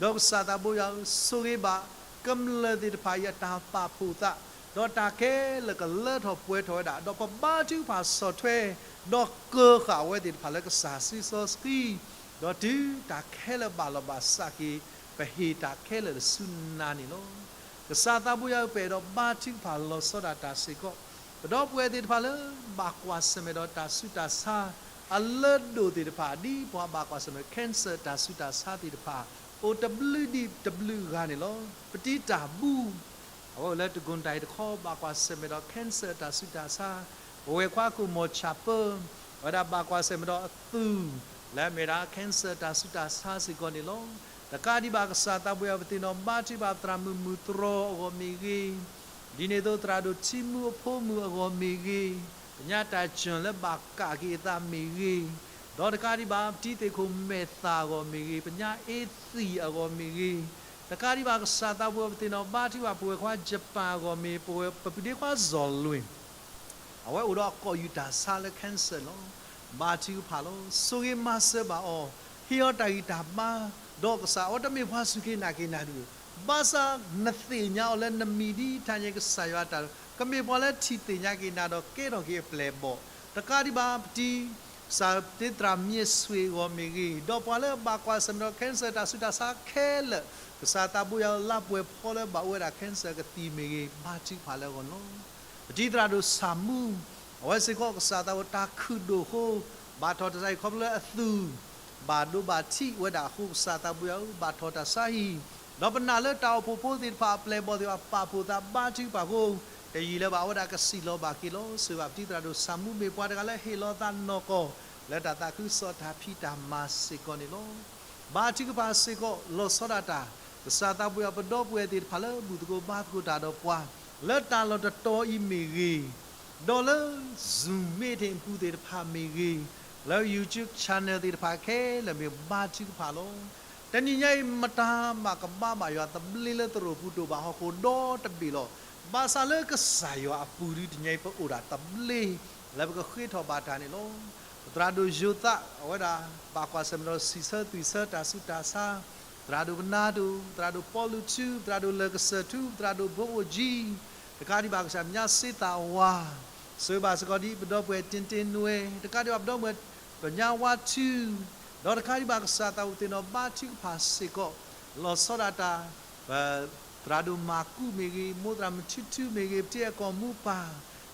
ဒီးကစၢ်သးဘိယွၤဧၢ, ဆိၣ်ဂ့ၤဘၣ်ကမျၢၢ်သ့ၣ်တဖၣ်အံၤ အတၢ်ပာ်ဖှိၣ်သး, ဒီးတၢ်ခဲလၢာ်ကလၢထီၣ်ပှဲၤထီၣ်ဝဲဒၣ်, ဒီးပဘါထုကဖၣ်ဆီၣ်ထွဲ, ဒီးကၢၤဃာ်ဝဲသ့ၣ်တဖၣ်လၢကစၢ်စီစီဆှံ, ဒီးတုၤတၢ်ခဲလၢာ်ဘၣ်လီၤဘၣ်စးက့ၤ, ပဟ့ၣ်တၢ်ခဲလၢာ်ဆူနၤန့ၣ်လီၤ. ကစၢ်သးဘိယွၤဧၢ, ပအဲၣ်ဒိးဘါထုကဖၣ်လီၤဆီဒၣ်တၢ်စ့ၢ်ကီး, ပဒီပုၢ်ဝဲၢ်သ့ၣ်တဖၣ်လၢဘၣ်ကွၢ်ဆၢၣ်မဲာ်ဒီးတၢ်ဆူးတၢ်ဆါ အလၢဒိၣ်သ့ၣ်တဖၣ်, ဒ်ပှၤဘၣ်ကွၢ်ဆၢၣ်မဲာ် cancer တၢ်ဆူးတၢ်ဆါသ့ၣ်တဖၣ်, အိၣ်တဘျုးဒံးတဘျုးဂၤန့ၣ်လီၤ. ပတံၤတၢ်ဘူၣ်, အဝဲအိၣ်လၢတကိၢ်တၢ်အံၤတခီ ဘၣ်ကွၢ်ဆၢၣ်မဲာ်ဒီး cancer တၢ်ဆူးတၢ်ဆါ, ပဝဲၢ်ခွါခိၣ်မီၢ်ဆၣ်ပၢၢ်, အဝဲဒၣ်ဘၣ်ကွၢ်ဆၢၣ်မဲာ်ဒီးအသူၣ်, လၢအမ့ၢ်ဒၣ် cancer တၢ်ဆူးတၢ်ဆါစ့ၢ်ကီးန့ၣ်လီၤ. တကးဒံးဘၣ်ကစၢ်သးဘိယွၤဧၢ, ပသ့ၣ်နီၣ်ဘါထုကဖၣ်သရၣ်မုၣ်မုၣ်တြီၤအဂီၢ်မ့ၢ်ဂ့ၤ, ဒ်န့ၣ်အသိးသရၣ်ဒိၣ်ထံမူအဖိမုၣ်အဂီၢ်မ့ၢ်ဂ့ၤ, ပညါတၢ်စၢၢ်လၢဘၣ်ကးက့ၤအသးမ့ၢ်ဂ့ၤ, ဒီးတကးဒံးဘၣ် ပတံၤသ့ၣ်ခိၣ်မဲာ်သၣ်အဂီၢ်မ့ၢ်ဂ့ၤ, ပညါအ့သံၣ်အဂီၢ်မ့ၢ်ဂ့ၤ, တကးဒံးဘၣ်ကစၢ်သးဘိယွၤဧၢ, ပသ့ၣ်နီၣ်ဘါထုကဖၣ် ပဝဲၢ်ခွါယပၣ်အဂီၢ်မ့ၢ်, ပပုၢ်ဒ့ခွါစီၤလွံၢ် အဝဲအိၣ်ဒီးအကိာ်ယူၢ်တၢ်ဆါလၢ cancer လီၤ. ဘါထုကဖၣ်လီၤ. ဆိၣ်ဂ့ၤမၤစၢၤဘၣ်အီၤ, ဟ့ၣ်အီၤတၢ်ဂံၢ်တၢ်ဘါ, ဒီးကစၢ်အဝဲတမ့ၢ်ပှၤစူၢ်က့ၤနာ်က့ၤနၤတဂ့ၤ, ဘၣ်ဆၣ်နသ့ၣ်ညါအီၤလၢနမံၤဒ်တၢ်ညါကစၢ်ယွၤတၢ်, ကမ့ၢ်ပှၤလၢထံၣ်သ့ၣ်ညါက့ၤနၤဒီးကဲထီၣ်က့ၤအပျဲၢ်အဘီၣ်, တကးဒံးဘၣ် ပတံၤ ကစၢ်သ့ၣ်သရၣ်မ့ၢ်ဆွ့ၣ်အဂီၢ်မ့ၢ်ဂ့ၤ, ဒီးပှၤလၢအဘၣ်ကွၢ်ဆၢၣ်မဲာ်ဒီး cancer တၢ်ဆူးတၢ်ဆါခဲလၢာ်, ကစၢ်သးဘိယွၤဧၢ, လါပှဲၤဖီလၢဘၣ်အိၣ်ဝဲဒၣ် cancer ကသံၣ်မ့ၢ်ဂ့ၤ, ဘါထုကဖၣ်လၢအဂီၢ်န့ၣ်လီၤ. ပတံၤသရၣ်ဒိၣ်ဆၣ်မူ, အဝဲစ့ၢ်ကီးကစၢ်သးဘိယွၤဧၢ, တၢ်ခုၣ်ဒိၣ်အဃိ, ဘၣ်ထီၣ်တၢ်ဆါဟံၣ်ခီဖျိလၢအသူၣ် ဘၣ်ဒိဘၣ်ထံးဝဲဒၣ်အဃိ, ကစၢ်သးဘိယွၤဧၢ, ဘၣ်ထီၣ်တၢ်ဆါဟံၣ်, ဒီးပနာ်လၢတၢ်အိၣ်ဖှိၣ်ဖိသ့ၣ်တဖၣ်အပျဲၢ်အဘီၣ်သ့ၣ်တဖၣ် ပာ်ဖှိၣ်သးဘါထုကဖၣ်အဃိ, တယံာ်လၢၤဘၣ်အဝဲဒၣ်ကစံၣ်လီၤဘၣ်က့ၤလီၤ. ဆိၣ်ဂ့ၤဘၣ်ပတံၤသရၣ်ဒိၣ်ဆၣ်မူ မ့ၢ်ပှၤတဂၤလၢဟ့ၣ်လီၤသးနီၢ်ကီၢ် လၢတၢ်သးခုကစီၣ်တၢ်ဖံးတၢ်မၤစ့ၢ်ကီးန့ၣ်လီၤ. ဘါထုကဖၣ်စ့ၢ်ကီး လီၤဆီဒၣ်တၢ်, ကစၢ်သးဘိယွၤဧၢ, ပဒီပုၢ်ဝဲၢ်သ့ၣ်တဖၣ်လၢဘူၣ်သကိးဘါသကိးတၢ်ဒီးပှၤ, လၢတၢ်လီၢ်တတီၤအံၤမ့ၢ်ဂ့ၤ, ဒီးလၢ Zoom meeting အပူၤသ့ၣ်တဖၣ်မ့ၢ်ဂ့ၤ, လၢ YouTube channel သ့ၣ်တဖၣ်ခဲလၢာ်မ့ၢ်ဘါထုကဖၣ်လီၤ. တနံၤညါအံၤ မတၤမးကဘါဘၣ်ယွၤသဘျ့လၢသရိာ်ပူၤဒိၣ်ဘၣ်ဟီၣ်ခိၣ်ဒီတဘ့ၣ်လီၤ. ဘၣ်ဆၣ်လၢကစၢ်ယွၤအပူၤဒု တနံၤညါအံၤ ပအိၣ်ဒၣ်သဘျ့ လၢပကဃ့ထီၣ်ဘၣ်တၢ်န့ၣ်လီၤ. ပသရၣ်ဒိၣ်ယိၤသး အဝဲဒၣ်ဘၣ်ကွၢ်ဆၢၣ်မဲာ်ဒီးစံးဆၢသွံၣ်ဆၢတၢ်ဆူးတၢ်ဆါ, သရၣ်ဒိၣ်ကနါဒိၣ်, သရၣ်ဒိၣ်ပီလူးထူ, သရၣ်ဒိၣ်လၢၢ်ကစၢၢ်ထူ, သရၣ်ဒိၣ်ဘိအိၣ်ကၠံ, တကးဒံးဘၣ်ကစၢ်ပညါစ့သးဝါ, ဆိၣ်ဂ့ၤဘၣ်စ့ၢ်ကီးဒ်ပဒီပုၢ်ဝဲၢ်တ့ၢ်တ့ၢ်နွဲၣ်, တကးဒံးဘၣ်ပဒီပုၢ်ဝဲၢ်ပညါဝါထူ, ဒီးတကးဒံးဘၣ်ကစၢ်သးဘိယွၤဧၢ, ပသ့ၣ်နီၣ်ဘါထုကဖၣ်စ့ၢ်ကီး လီၤဆီဒၣ်တၢ်, ပသရၣ်ဒိၣ်မၤကူးမ့ၢ်ဂ့ၤ, မိၢ်သရၣ်မုၣ်ထူထူမ့ၢ်ဂ့ၤ, ပတံၤအကိာ်မူပၢ်,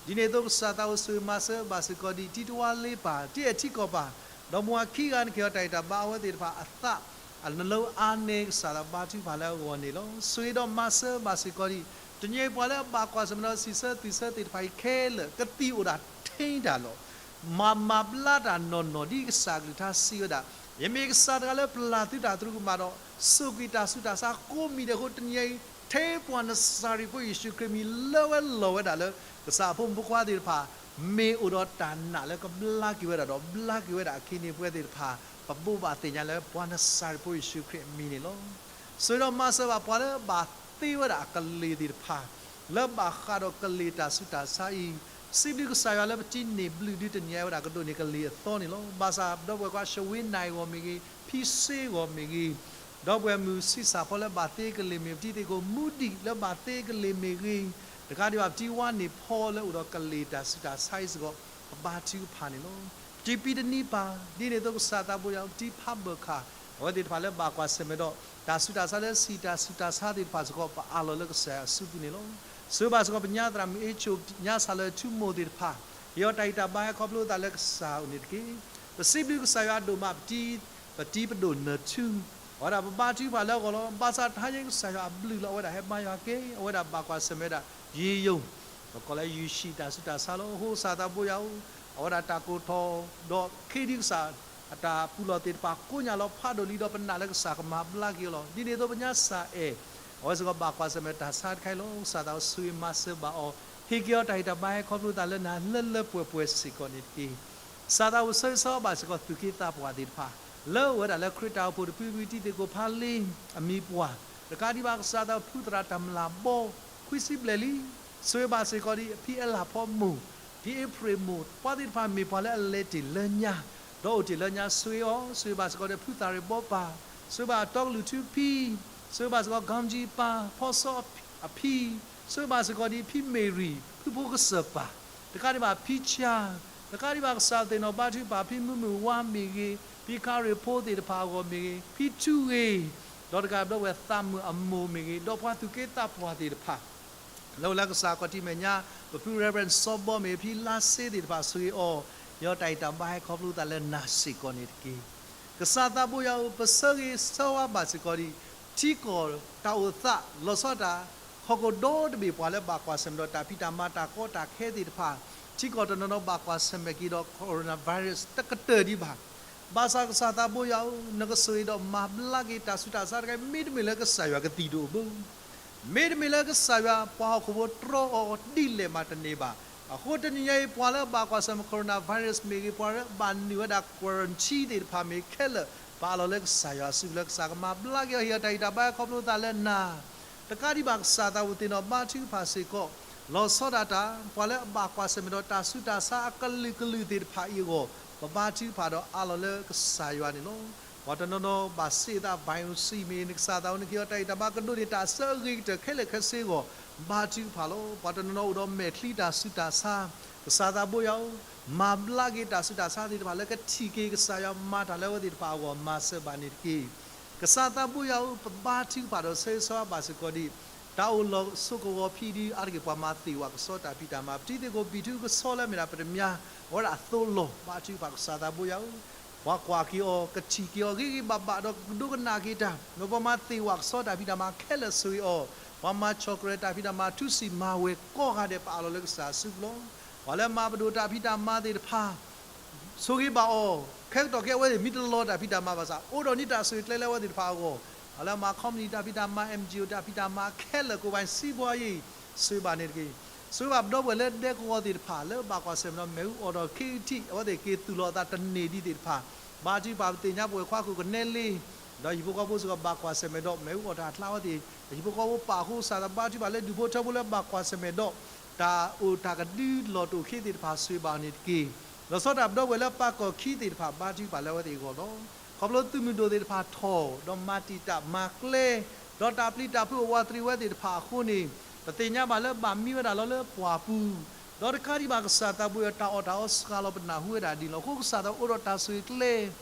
ဒ်န့ၣ်အသိးကစၢ်သးဘိယွၤဧၢ, ဆိၣ်ဂ့ၤမၤစၢၤဘၣ်စ့ၢ်ကီးဒ်တံၤတဝါလ့ပၢ်, တံၤအဲၣ်ထံကီၢ်ပၢ်, ဒီးမိၢ်အခံဂၤန့ၣ် ကဟ့ၣ်အီၤတၢ်ဂံၢ်တၢ်ဘါအဝဲသ့ၣ်တဖၣ်အသး အနလၢအါန့ၢ် ကစၢ်သးဘိယွၤ ဘါထုကဖၣ်လၢအဂီၢ်န့ၣ်လီၤ. ဆိၣ်ဂ့ၤဒီးမၤစၢၤဘၣ်စ့ၢ်ကီးဒ် တနံၤညါအံၤပှၤလၢအဘၣ်ကွၢ်ဆၢၣ်မဲာ်ဒီးစံးဆၢသွံၣ်ဆၢသ့ၣ်တဖၣ်အံၤခဲလၢာ် ကသံၣ်အိၣ်ဒၣ်ထဲတၢ်လီၤ. မၤမၤဘျါတၢ်နီၢ်နီၢ်ဒ်ကစၢ်အကလုၢ်ကထါစံးဝဲဒၣ်, ယမ့ၢ်ကစၢ်တဂၤလၢပျၢ်သုတၢ်သရူးကမၣ်ဒီး စူၢ်က့ၤတၢ်ဆူးတၢ်ဆါကိးမံၤဒဲးအဃိ တနံၤညါအံၤ ထဲပှၤနစၤရ့းဖိယ့ၣ်ၡူးခရံာ်အမံၤ လၢဝဲလီၤဝဲဒၣ်လၢ ကစၢ်အဖိမုၣ်ဖိခွါသ့ၣ်တဖၣ် မ့ၢ်အိၣ်ဒီးတၢ်နာ်လၢကဘျါက့ၤဝဲဒၣ်ဒီး ဘျါက့ၤဝဲဒၣ်အခ့န့ၢ်ပှဲၤသ့ၣ်တဖၣ် ပဘိးဘၣ်သ့ၣ်ညါလၢပှၤနစၤရ့းဖိယ့ၣ်ၡူးခရံာ်အမံၤန့ၣ်လီၤ. ဆိၣ်ဂ့ၤဒီးမၤစၢၤဘၣ်ပှၤလၢအဘၣ်သ့ဝဲဒၣ်အကလ့ၢ်သ့ၣ်တဖၣ်, လၢဘၣ်ဃးဒီးကလ့ၢ်တၢ်ဆူးတၢ်ဆါအံၤ, စံးဘျုးကစၢ်ယွၤလၢပတံၤန့ၢ်ဘျုးဒုးတနံၤညါအံၤဝဲဒၣ်ကဒိးန့ၢ်ကလ့ၢ်အသီန့ၣ်လီၤ. ဘၣ်ဆၣ်ဒီပုၢ်ဝဲၢ်ခွါ ၡဝ့နၢ်အဂီၢ်မ့ၢ်ဂ့ၤ, ဖံစ့အဂီၢ်မ့ၢ်ဂ့ၤ, ဒီပုၢ်ဝဲၢ်မုၣ်ဆံးစၢ်ဖီလၢဘၣ်သ့ကလ့ၢ်မ့ၢ်, ပတံၤသ့ၣ်ခိၣ်မူဒံးလၢဘၣ်သ့ကလ့ၢ်မ့ၢ်ဂ့ၤ, တကးဒံးဘၣ်ပတံၤဝါန့ၢ်ဖီလၢအိၣ်ဒီးကလ့ၢ်တၢ်ဆူးတၢ်ဆါအံၤစ့ၢ်ကီး ပဘါထုကဖၣ်န့ၣ်လီၤ. ပတံၤပံတနံပၢ်, ဒ်န့ၣ်အသိးကစၢ်သးဘိယွၤ ပတံၤဖးဘၢၣ်ခၣ်, အဝဲသ့ၣ်တဖၣ်လၢဘၣ်ကွၢ်ဆၢၣ်မဲာ်ဒီး တၢ်ဆူးတၢ်ဆါလၢစံၣ်တၢ်ဆူးတၢ်ဆါသ့ၣ်တဖၣ်စ့ၢ်ကီး ပအးလီၤလၢကစၢ်ယွၤအစုပူၤန့ၣ်လီၤ. ဆိၣ်ဂ့ၤဘၣ်စ့ၢ်ကီးပညါသရၣ်မုၣ်အ့ၣ်ဆိၣ်, ပညါစၢ်လၢထူမိၢ်သ့ၣ်တဖၣ်, ဟ့ၣ်အီၤတၢ်ဂံၢ်တၢ်ဘါဟဲခီဖျိသးလၢကစၢ်အအိၣ်န့ၣ်တက့ၢ်. ပစံးဘျုးကစၢ်ယွၤဒိၣ်မး ပတံၤ, ပတံၤပဒိၣ်နၢၤထူ, အဝဲဒၣ်ပဘါထုကဖၣ်လၢအဂီၢ်လီၤ. ဘၣ်ဆၣ်တဟါညါကစၢ်ယွၤအဘျုးလီၤ အဝဲဒၣ်ဟဲဘါယွၤက့ၤ, အဝဲဒၣ်ဘၣ်ကွၢ်ဆၢၣ်မဲာ်ဝဲဒၣ် ယံာ်ယိာ်, ပကိးလၢယုၢ်ၡံၣ်တၢ်ဆူးတၢ်ဆါလီၤ. အဃိကစၢ်သးဘိယွၤဧၢ, အဝဲဒၣ်တၢ်ကိၢ်ထီၣ်, ဒီးခ့ဒံကစၢ်အတၢ်ပူၤလီၢ်သ့ၣ်တဖၣ်ကိညၣ်လီၤဖးဒိၣ်လံဒီးပနာ်လၢကစၢ်ကမၤဘျါက့ၤအီၤလီၤ. ဒ်န့ၣ်အသိးပညါစၢ်အဲၣ်, အဝဲစ့ၢ်ကီးဘၣ်ကွၢ်ဆၢၣ်မဲာ်တၢ်ဆါတခါအံၤလီၤ. ကစၢ်သးအိၣ်ဆိၣ်ဂ့ၤမၤစၢၤဘၣ်အီၤ, ဟ့ၣ်က့ၤအီၤတၢ်ဟ့ၣ်တၢ်ဘါဟဲခီဖျိသးလၢနၤလၢလၢပှဲၤပှဲၤစ့ၢ်ကီးန့ၣ်တက့ၢ်. ကစၢ်သးအိၣ်ဆၢဂ့ၤဆၢဝါဘၣ်စ့ၢ်ကီးသူၣ်က့သးပှၢ်သ့ၣ်တဖၣ်, လၢအိၣ်ဝဲဒၣ်လၢခရံာ်တၢ်အိၣ်ဖှိၣ်တဖုဝံၤတံၤသကိးဖးလ့အမံၤပှၢ်, တကးဒံးဘၣ်ကစၢ်သးအိၣ်ဖုသရၣ်တၢ်မျၢ်ဘီ ခွံဆံဘျဲၣ်လံ, ဆိၣ်ဂ့ၤဘၣ်စ့ၢ်ကီးဒံး ဖံအဲလၣ်ဖီမိၢ်, ဖံအ့ဖြ့ၣ်မိၢ်, ပှၤသ့ၣ်တဖၣ်မ့ၢ်ပှၤလၢအလဲၤတ့ၢ်လၢညါ, ဒီးအိၣ်တ့ၢ်လၢညါဆိၣ်ဂ့ၤအီၤ, ဆိၣ်ဂ့ၤဘၣ်စ့ၢ်ကီးဒီးဖုသရၣ်ဘီပၢ်, ဆိၣ်ဂ့ၤဘၣ်တီကလုာ်ထူဖံ, ဆိၣ်ဂ့ၤဘၣ်စ့ၢ်ကီး ကၠီကၠံပၢ်, ဖီစီအဖံ, ဆိၣ်ဂ့ၤဘၣ်စ့ၢ်ကီးဒံး ဖံမ့ၢ်ရံၣ်, ဖုဖိကစၢၢ်ပၢ်, တကးဒံးဘၣ်ဖံဆၣ်, တကးဒံးဘၣ်ကစၢ်သ့ၣ်နီၣ်ဘါထုကဖၣ် ဖံမုၢ်မုၢ်ဝါမ့ၢ်ဂ့ၤ, ဖံခါရ့ၣ်ဖိသ့ၣ်တဖၣ်အဂီၢ်မ့ၢ်ဂ့ၤ, ဖံထူဂ့ၤ, ဒီးတကးဘျီဝဲသးမုၣ်အမိၢ်မ့ၢ်ဂ့ၤ, ဒီးပှၤသူၣ်က့သးပှၢ်သ့ၣ်တဖၣ် လၢအိၣ်လၢကစၢ်ခီၣ်ထံးမဲာ်ညါ, ပဖု Reverend စီဘီမ့ၢ်ဂ့ၤ, ဖံလါစ့သ့ၣ်တဖၣ်ဆိၣ်ဂ့ၤအီၤ, ယွၤတၢ်ဟ့ၣ်တၢ်ဘါဟဲခီဖျိသးလၢနၤစ့ၢ်ကီးန့ၣ်တက့ၢ်. ကစၢ်သးဘိယွၤဧၢ, ပဆၢဂ့ၤဆၢဝါဘၣ်စ့ၢ်ကီးဒံး ထံကီၢ်တၢ်အိၣ်သးလီၤဆီဒၣ်တၢ် ဟီၣ်ခိၣ်ဒီတဘ့ၣ်ပှၤလၢဘၣ်ကွၢ်ဆၢၣ်မဲာ်ဒီးတၢ်ဖံးတၢ်မၤတၢ်ကီတၢ်ခဲသ့ၣ်တဖၣ်, ထံကီၢ်တနီၤနီၤဘၣ်ကွၢ်ဆၢၣ်မဲာ်က့ၤဒီး coronavirus တကတၢၢ်ဒံးဘၣ်. ဘၣ်ဆၣ်ကစၢ်သးဘိယွၤဧၢ, နကဆိၣ်ဂ့ၤဒီးမၤဘျါက့ၤတၢ်ဆူးတၢ်ဆါတခါအံၤ မ့တမ့ၢ်လၢကစၢ်ယွၤကသံၣ်ဒိၣ်အဘၢ မ့တမ့ၢ်လၢကစၢ်ယွၤပှၤဟီၣ်ခိၣ်ဖိတြီအီၤဒ်လဲၣ်မးတန့ၢ်ဘၣ်. အဃိတနံၤညါအံၤ ပှၤလၢအဘၣ်ကွၢ်ဆၢၣ်မဲာ် coronavirus မ့ၢ်ဂ့ၤ, ပှၤလၢအဘၣ်နုာ်ဝဲဒၣ် quarantine သ့ၣ်တဖၣ်မ့ၢ်ခဲလၢာ်, ပအးလီၤလၢကစၢ်ယွၤစုပူၤလၢကစၢ်ကမၤဘျါက့ၤအီၤ ဟ့ၣ်အီၤတၢ်ဟ့ၣ်တၢ်ဘါခီဖျိသးလၢနၤ တကးဒံးဘၣ်ကစၢ်သးဝံၣ်သ့ၣ်နီၣ်ဘါထုကဖၣ်စ့ၢ်ကီး, လီၤဆီဒၣ်တၢ် ပှၤလၢအဘၣ်ကွၢ်ဆၢၣ်မဲာ်ဒီးတၢ်ဆူးတၢ်ဆါအကလုာ်ကလုာ်သ့ၣ်တဖၣ်အံၤအဂီၢ်, ပဘါထုကဖၣ်ဒီးအးလီၤလၢကစၢ်ယွၤန့ၣ်လီၤ. ပှၤတနီၤနီၤဘၣ်စ့ၢ်သး virus မ့ၢ်ဂ့ၤ, နကစၢ်သးဝံၣ်နကဟ့ၣ်အီၤတၢ်ဟ့ၣ်တၢ်ဘါကဒိးန့ၢ်တၢ်ဆၢအဂ့ၤကတၢၢ်ခဲလၢာ်ခဲဆ့အဂီၢ်, ဘါထုကဖၣ်လီၤ. ပှၤတနီၤနီၤအိၣ်ဒီးမဲာ်ချံတၢ်ဆူးတၢ်ဆါ, ကစၢ်သးဘိယွၤဧၢ, မၤဘျါက့ၤတၢ်ဆူးတၢ်ဆါသ့ၣ်တဖၣ်လၢကထံၣ်က့ၤကစၢ်ယွၤမၤတၢ်လၢအဝဲသ့ၣ်တဖၣ်အဂီၢ် မၤစၢၤဘၣ်န့ၣ်တက့ၢ်. ကစၢ်သးဘိယွၤဧၢ, ပဘါထုကဖၣ်ဒီးဆၢဂ့ၤဆၢဝါဘၣ်စ့ၢ်ကီးဒံး တၢ်အိၣ်လီၤဆိးကဝီၤဖံးဒုး အါတက့ၢ်ပှၤမၤသ့ၣ်ဝးကဆှီတၢ်ဖံးတၢ်မၤ, ပတံၤသကိးဘံၣ်ထူကဆှီလၢအမ့ၢ်ဒၣ်ပတ္တမြား, အဝဲဒၣ်အသိးလီၢ်, ဘါထုကဖၣ်ကစၢ်သးဘိယွၤဧၢ, ပှၤကွၢ်က့ၤအီၤ ကထံၣ်က့ၤအီၤဂ့ၤဂ့ၤဘၣ်ဘၣ်ဒီးကဒိကနၣ်က့ၤတၢ်, ဒီးပှၤမၤသ့ၣ်ဝးကဆှီတၢ်ဖံးတၢ်မၤခဲလၢာ်ဆိၣ်ဂ့ၤအီၤ, ပှၤမၤဆီၣ်ကရဲးတၢ်ဖံးတၢ်မၤ ထူစံၣ်မၤဝဲၤကိးဂၤဒဲး ပအးလီၤလၢကစၢ်စုပူၤလီၤ. ပှၤလၢမၤပဒိၣ်တၢ်ဖံးတၢ်မၤသ့ၣ်တဖၣ် ဆိၣ်ဂ့ၤဘၣ်အီၤ, ခဲကတီၢ်ခဲအံၤအဝဲသ့ၣ်မ့ၢ်တလီၤတၢ်ဖံးတၢ်မၤဘၣ်ဆၣ် အိၣ်ဒီးန့ၢ်တၢ်ဆိၣ်ဂ့ၤကျဲလၢအဝဲသ့ၣ်တဖၣ်အဂီၢ်, ပှၤလၢမၤ company တၢ်ဖံးတၢ်မၤ NGO တၢ်ဖံးတၢ်မၤခဲလၢာ် ကိးပၤစံးပှၤယံၤ, ဆိၣ်ဂ့ၤဘၣ်န့ၣ်တက့ၢ်. ဆိၣ်ဂ့ၤဘၣ်ပဒီပုၢ်ဝဲၢ်လၢဒဲကဝီၤသ့ၣ်တဖၣ် လၢဘၣ်ကွၢ်ဆၢၣ်မဲာ်ဒီးမ့ၣ်အူအီၣ်ဒီးခ့ကထံၣ် အဝဲသ့ၣ်က့ၤသူၣ်လီၤအသးတန့ၢ်ဒံးသ့ၣ်တဖၣ်, ဘါထုကဖၣ်ပသ့ၣ်ညါပဝဲၢ်ခွါခိၣ်ကနဲလ့ ဒီးဟံၣ်ဖိဃီဖိစ့ၢ်ကီးဘၣ်ကွၢ်ဆၢၣ်မဲာ်ဒီးမ့ၣ်အူအီၣ်တၢ်အကျါဝဲသ့ၣ်, ဟံၣ်ဖိဃီဖိပာ်အဃိ ကစၢ်သးဘါထုကဖၣ်လၢဒူၣ်ဖိထၢဖိလၢဘၣ်ကွၢ်ဆၢၣ်မဲာ်ဒီး တၢ်အိၣ်တၢ်ကဒုလီၢ်တအိၣ်ခ့သ့ၣ်တဖၣ်ဆိၣ်ဂ့ၤဘၣ်အီၤန့ၣ်တက့ၢ်. လီၤဆီဒၣ်တၢ်ပဒီပုၢ်ဝဲၢ်လၢပၢ်ကီၢ်ခံသ့ၣ်တဖၣ် ဘါထုကဖၣ်လၢအဝဲသ့ၣ်အဂီၢ်လီၤ. ခီဖျိသုးမုၢ်ဒိၣ်သ့ၣ်တဖၣ်ထီၣ် ဒီးမၤတံာ်တာ်မၤကျဲ ဒီးတၢ်ပျံၤတၢ်ဖုးအိၣ်ဝးတရံးဝဲသ့ၣ်တဖၣ်အဃိန့ၣ် ပသ့ၣ်ညါဘၣ်လၢဘၣ်မံဝဲဒၣ်လီၤလၢပှၢ်ပူၤ, ဒီးတကးဒံးဘၣ်ကစၢ်သးဘိယွၤ တၢ်အီၣ်တၢ်အီစှၤလီၤပနၢ်ဟူဝဲဒၣ်ဒ်န့ၣ်လီၤ. အဃိကစၢ်သးအိၣ်ဒီးတၢ်ဆိၣ်ဂ့ၤကျဲ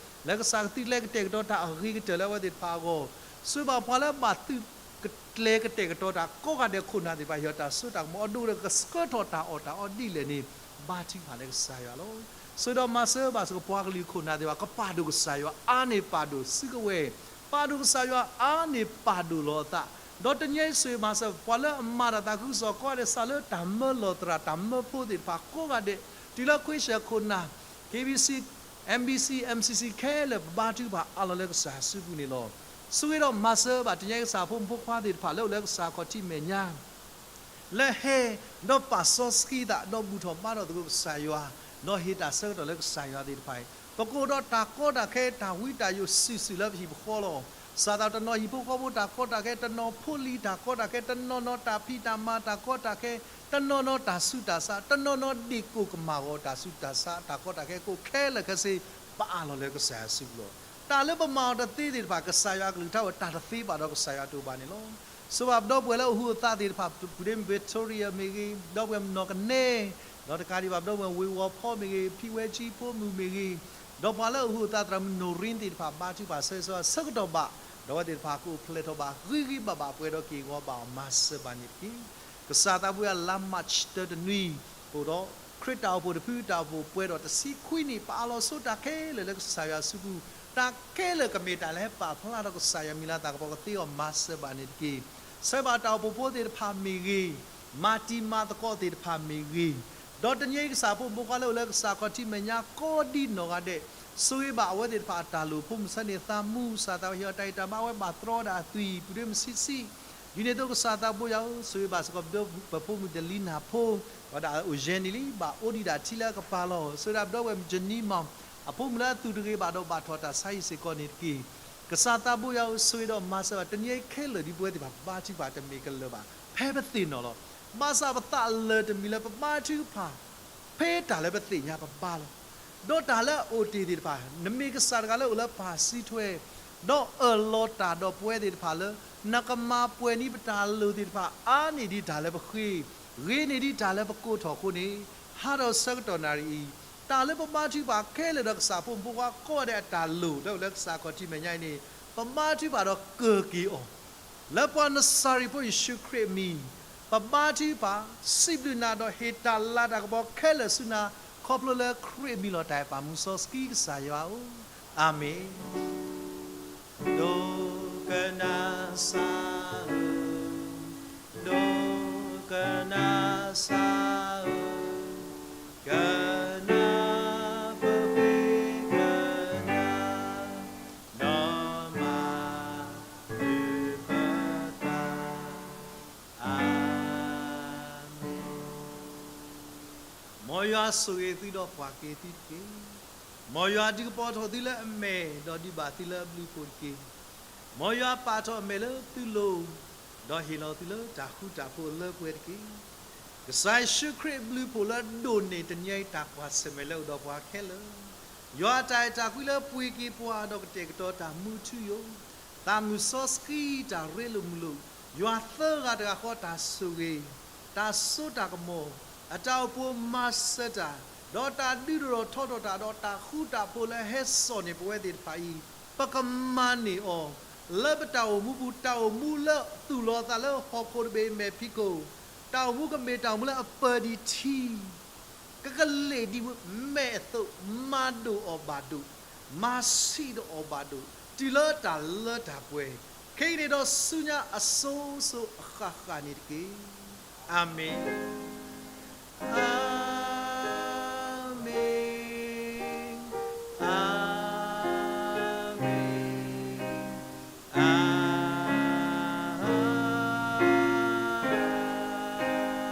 လၢကစၢ်ကသုးကျဲကတဲာ်ကတီၤတၢ်အဂ့ၤကတၢၢ်လၢအဝဲသ့ၣ်တဖၣ်အဂီၢ်, ဆိၣ်ဂ့ၤဘၣ်ပှၤလၢဘၣ်သုးကျဲကတဲာ်ကတီၤတၢ်ကိးဂၤဒဲးခိၣ်နၢ်သ့ၣ်တဖၣ် ဟ့ၣ်အီၤတၢ်စိတၢ်ကမီၤ အဒိၣ်ကတၢၢ်ကဆှၢထီၣ်တၢ်အီၣ်တၢ်အီဒ်လဲၣ်န့ၣ် ဘါထုကဖၣ်လၢကစၢ်ယွၤလီၤ. ဆိၣ်ဂ့ၤဒီးမၤစၢၤဘၣ်စ့ၢ်ကီးပှၤကလုာ်ခိၣ်နၢ်သ့ၣ်တဖၣ် ကပာ်ဒိၣ်ကစၢ်ယွၤအါန့ၢ်ပာ်ဒိၣ်စုကဝဲၤ, ပာ်ဒိၣ်ကစၢ်ယွၤအါန့ၢ်ပာ်ဒိၣ်လီၤအသး, ဒီးတနံၤအံၤဆိၣ်ဂ့ၤမၤစၢၤ ပှၤလၢအမၤတၢ်သးခုကစီၣ်ကိးဂၤဒဲး စးလၢတၢ်မၢလီၤသရၣ် တၢ်မၢဖိသ့ၣ်တဖၣ်ကိးဂၤဒဲး, တုၤလၢခွ့ၡၢၣ်ခိၣ်နၢ် KBC, MBC, MCC ခဲလၢာ် ပဘါထုကဖၣ်အးလီၤလၢကစၢ်စုပူၤန့ၣ်လီၤ. ဆိၣ်ဂ့ၤဒီးမၤစၢၤဘၣ်တနံၤအံၤကစၢ်ဖိမုၣ်ဖိခွါသ့ၣ်တဖၣ်လၢအိၣ်လၢကစၢ်ခီၣ်ထံးမဲာ်ညါ လၢဟဲ ဒီးပာ်စီဆှံသး ဒီးဘူၣ်ထီၣ်ဘါထီၣ်သကိးကစၢ်ယွၤ, ဒီးဟ့ၣ်တၢ်ဆၢကတီၢ်လၢကစၢ်ယွၤသ့ၣ်တဖၣ်အံၤ, ပကအိၣ်ဒီးတၢ်ကီတၢ်ခဲ တၢ်ဝံတၢ်ယိးစုာ်စုာ်လၢပဟံၣ်ပဃီလီၤ. ကစၢ်သးတနီၤဟံၣ်ဖိဃီဖိတၢ်ကီတၢ်ခဲ, တနီၤဖိလံၤတၢ်ကီတၢ်ခဲ, တနီၤနီၤတၢ်ဖံးတၢ်မၤတၢ်ကီတၢ်ခဲ, တနီၤနီၤတၢ်ဆူးတၢ်ဆါ, တနီၤနီၤဒ့ၣ်ကိၢ်ကမၣ်ဂီၤတၢ်ဆူးတၢ်ဆါ တၢ်ကီတၢ်ခဲကိးခဲလၢာ်ခဲဆ့ ပအးလီၤလၢကစၢ်ယွၤစုပူၤလီၤ. တၢ်လၢပမၤအီၤတသ့သ့ၣ်တဖၣ် ကစၢ်ယွၤအကလုၢ်ကထါဝဲ တၢ်တသ့ဘၣ်ဒီးကစၢ်ယွၤတအိၣ်ဘၣ်န့ၣ်လီၤ. ဆိၣ်ဂ့ၤဘၣ်ပဒီပုၢ်ဝဲၢ်လၢအဟူးအသါသ့ၣ်တဖၣ် ပူၤဒ့မ့ၢ် Victoria မ့ၢ်ဂ့ၤ, ဒီပုၢ်ဝဲၢ်မနီၢ်ကနဲ, ဒီးတကးဒံးဘၣ်ပဒီပုၢ်ဝဲၢ်ဝ့ၤဝီၤဖီမ့ၢ်ဂ့ၤ, ဖံဝဲကၠံဖိမုၣ်မ့ၢ်ဂ့ၤ, ဒီးပှၤလၢအဟူးအသါသရၣ်မုၣ်နီၢ်ရ့သ့ၣ်တဖၣ် ဘါထုကဖၣ်ဆၢဂ့ၤဆၢဝါဆၢကတီၢ်ဘၣ်, ဒီးအဝဲသ့ၣ်တဖၣ်ကအိၣ်ဖျဲၣ်ထီၣ်ဘၣ်ဂ့ၤဂ့ၤဘၣ်ဘၣ် ပှဲၤဒီးက့ၢ်ဂီၤဘၣ်အီၤ မၤစၢၤဘၣ်န့ၣ်တက့ၢ်. ကစၢ်သးပှၢ်လါ March တၢတနွံ အိၣ်ဒီး ခရံာ်တၢ်အိၣ်ဖှိၣ်တဖုတၢ်အိၣ်ဖှိၣ်ပှဲၤဒီးတဆံခွံနံၣ် ပအးလီၤဆိတၢ်ခဲလၢာ်လၢကစၢ်ယွၤစုပူၤ, တၢ်ခဲလၢာ်ကမ့ၢ်တၢ်လၢဟဲပာ်ဖျါထီၣ်ကစၢ်ယွၤမံၤလၤသးကပီၤကသ့အီၤ မၤစၢၤဘၣ်န့ၣ်တက့ၢ်. ဆၢဘၣ်တၢ်အိၣ်ဖှိၣ်ဖိသ့ၣ်တဖၣ်မ့ၢ်ဂ့ၤ, မၤတံၤမၤသကိးသ့ၣ်တဖၣ်မ့ၢ်ဂ့ၤ, ဒီးတနံၤအံၤကစၢ်ဖိမုၣ်ဖိခွါလၢအိၣ်လၢကစၢ်ခီၣ်ထံးမဲာ်ညါကိးဒ်နီၢ်ဂၤဒဲး, ဆိၣ်ဂ့ၤဘၣ်အဝဲသ့ၣ်တဖၣ်အတၢ်လိၣ်ဖိမုၣ်ဆၢန့ၣ် သးမူစၢ်သးဟ့ၣ်အီၤတၢ်အံၣ်တၢ်မါ အဝဲဘၣ်တြီဒၣ်အသွံၣ်ပူၤဒ့မဆံးဆံး, ဒ်န့ၣ်အသိးကစၢ်သးဘိယွၤဧၢ, ဆိၣ်ဂ့ၤဘၣ်စ့ၢ်ကီးပဒီပုၢ်ဝဲၢ်မုၣ်ဒလံနၢ်ဖိ, ဝဲဒၣ်အိၣ်ယဲၢ်နံၣ်လံ ဘၣ်အိၣ်ဒံးဒၣ်ထံလၢအကပၤလီၤ. ဆိၣ်ဂ့ၤဒၣ်ပဒီပုၢ်ဝဲၢ်မုၣ်ကၠနံမီၢ်, အဖိမုၣ်လၢအသူၣ်တဂ့ၤဘၣ်ဒီးဘၣ်ထီၣ်တၢ်ဆါဟံၣ်စ့ၢ်ကီးန့ၣ်တက့ၢ်. ကစၢ်သးဘိယွၤဧၢ, ဆိၣ်ဂ့ၤဒီးမၤစၢၤဘၣ် တနံၤအံၤခဲလၢာ်ဒ်ပဝဲသ့ၣ်တဖၣ်ဘါထုကဖၣ်တမ့ၢ်ကလၢာ်ဘၣ်, ဖဲပသ့ၣ်နီၣ်လီၤ. ဘၣ်ဆၣ်ပသးလၢာ်တမံၤလၢ ပဘါထုကဖၣ် ဖဲတၢ်လၢပသ့ၣ်ညါပဘါလီၤ. ဒီးတၢ်လၢအအိၣ်တ့ၢ်သ့ၣ်တဖၣ်, နမ့ၢ်ကစၢ်တဂၤလၢအိၣ်လၢပၢ်စုထွဲ, ဒီးအၢၣ်လီၤတၢ်ဒီးပဝဲသ့ၣ်တဖၣ်လၢ နကမၤပှဲၤန့ၢ်ပတၢ်လိၣ်သ့ၣ်တဖၣ် အါန့ၢ်ဒံးတၢ်လၢပဃ့, ဂ့ၤန့ၢ်ဒံးတၢ်လၢပကိးထီၣ်အဃိန့ၣ်, ဟးထီၣ်ဆၢကတီၢ်နၣ်ရံၣ်အံၤ, တၢ်လၢပဘါထုကဖၣ်ခဲလၢာ်ဒီးကစၢ်ဖိမုၣ်ဖိခွါကိးဂၤဒဲးအတၢ်လိၣ်လၢအိၣ်လၢကစၢ်ခီၣ်ထံးမဲာ်ညါအံၤန့ၣ်, ပဘါထုကဖၣ်ဒီးကၢၢ်က့ၤအီၤ လၢပှၤနစၤရ့းဖိယ့ၣ်ၡူးခရံာ်အမံၤ, ပဘါထုကဖၣ်, စံးဘျုးနၤဒီးဟ့ၣ်တၢ်လၤတၢ်ကပီၤခဲလၢာ်ဆူနၤ, ခီဖျိလၢခရံာ်အမံၤလီၤ. တၢ်အဲၣ်ပၢ်မူစီဆှံကစၢ်ယွၤဧၢ, အၤမ့ၣ်. ဒိကနၣ်စၢ်ဧၢ, ဒိကနၣ်စၢ်ဧၢ, ကနၣ်ပဃ့ကညး, ဒီးမၤ အၢပသး, အၤမ့ၣ်. မ်ယွၤဆိၣ်ဂ့ၤသုဒီးပှၤက့ၤသုတက့ၢ်. မ်ယွၤဒုးကပီၤထီၣ်သုလၢအမဲာ်, ဒီးဒုးဘၣ်သုလၢအဘျုးအဖှိၣ်တက့ၢ်. မ်ယွၤပာ်ထီၣ်အမဲာ်လၢသုလိၤ, ဒီးဟ့ၣ်လီၤသုလၢတၢ်ဃူတၢ်ဖိးလၢပှဲၤတက့ၢ်. ကစၢ်ယ့ၣ်ၡူးခရံာ်အဘျုးအဖှိၣ်လၢအဒိၣ်န့ၢ်တနံၤအံၤ တၢ်ကွၢ်ဆၢၣ်မဲာ်လၢအိၣ်ဒီးပှၤခဲလၢာ်, ယွၤအတၢ်အဲၣ်တၢ်ကွံလၢပှ့ၤက့ၤပှၤဒီးကတဲာ်ကတီၤတၢ်မူထူယိာ်, သးမုာ်စီဆှံတၢ်ရ့လိာ်မုာ်လိာ်, ယွၤသၢဂၤတဂၤဃီတၢ်ဆိၣ်ဂ့ၤ, တၢ်စိတၢ်ကမီၤ, အတၢ်အိၣ်ဖှိၣ်မၤစၢၤတၢ်, ဒီးတၢ်ဒုးဒိၣ်ထီၣ်ထီထီၣ်တၢ်, ဒီးတၢ်ဃူတၢ်ဖိးလၢဟဲစိာ်န့ၢ်ပဝဲသ့ၣ်တဖၣ်အံၤ, ပကမၤန့ၢ်အီၤ လၢပတၢ်အိၣ်မူပူၤ, တၢ်အိၣ်မူလၢသူၣ်လီၤသးလၢဟီၣ်ခိၣ်တဘ့ၣ်မဲာ်ဖံးခိၣ်, တၢ်အိၣ်မူကမ့ၢ်တၢ်အိၣ်မူလၢအပၢၤဒံးထံ ကကလ့ၣ်ဒံးဝဲမဲာ်အသိး, မၤဒိၣ်အီၤဘၣ်ဒိၣ်, မၤဆံးဒီးအီၤဘၣ်ဒိၣ်, တုၤလၢတၢ်လၢတၢ်ပှဲၤ, ခဲအံၤန့ၣ်ဒီးဆူညါအစိၤစိၤအဃၣ်ဃၣ်န့ၣ်တက့ၢ်. အၤမ့ၣ်.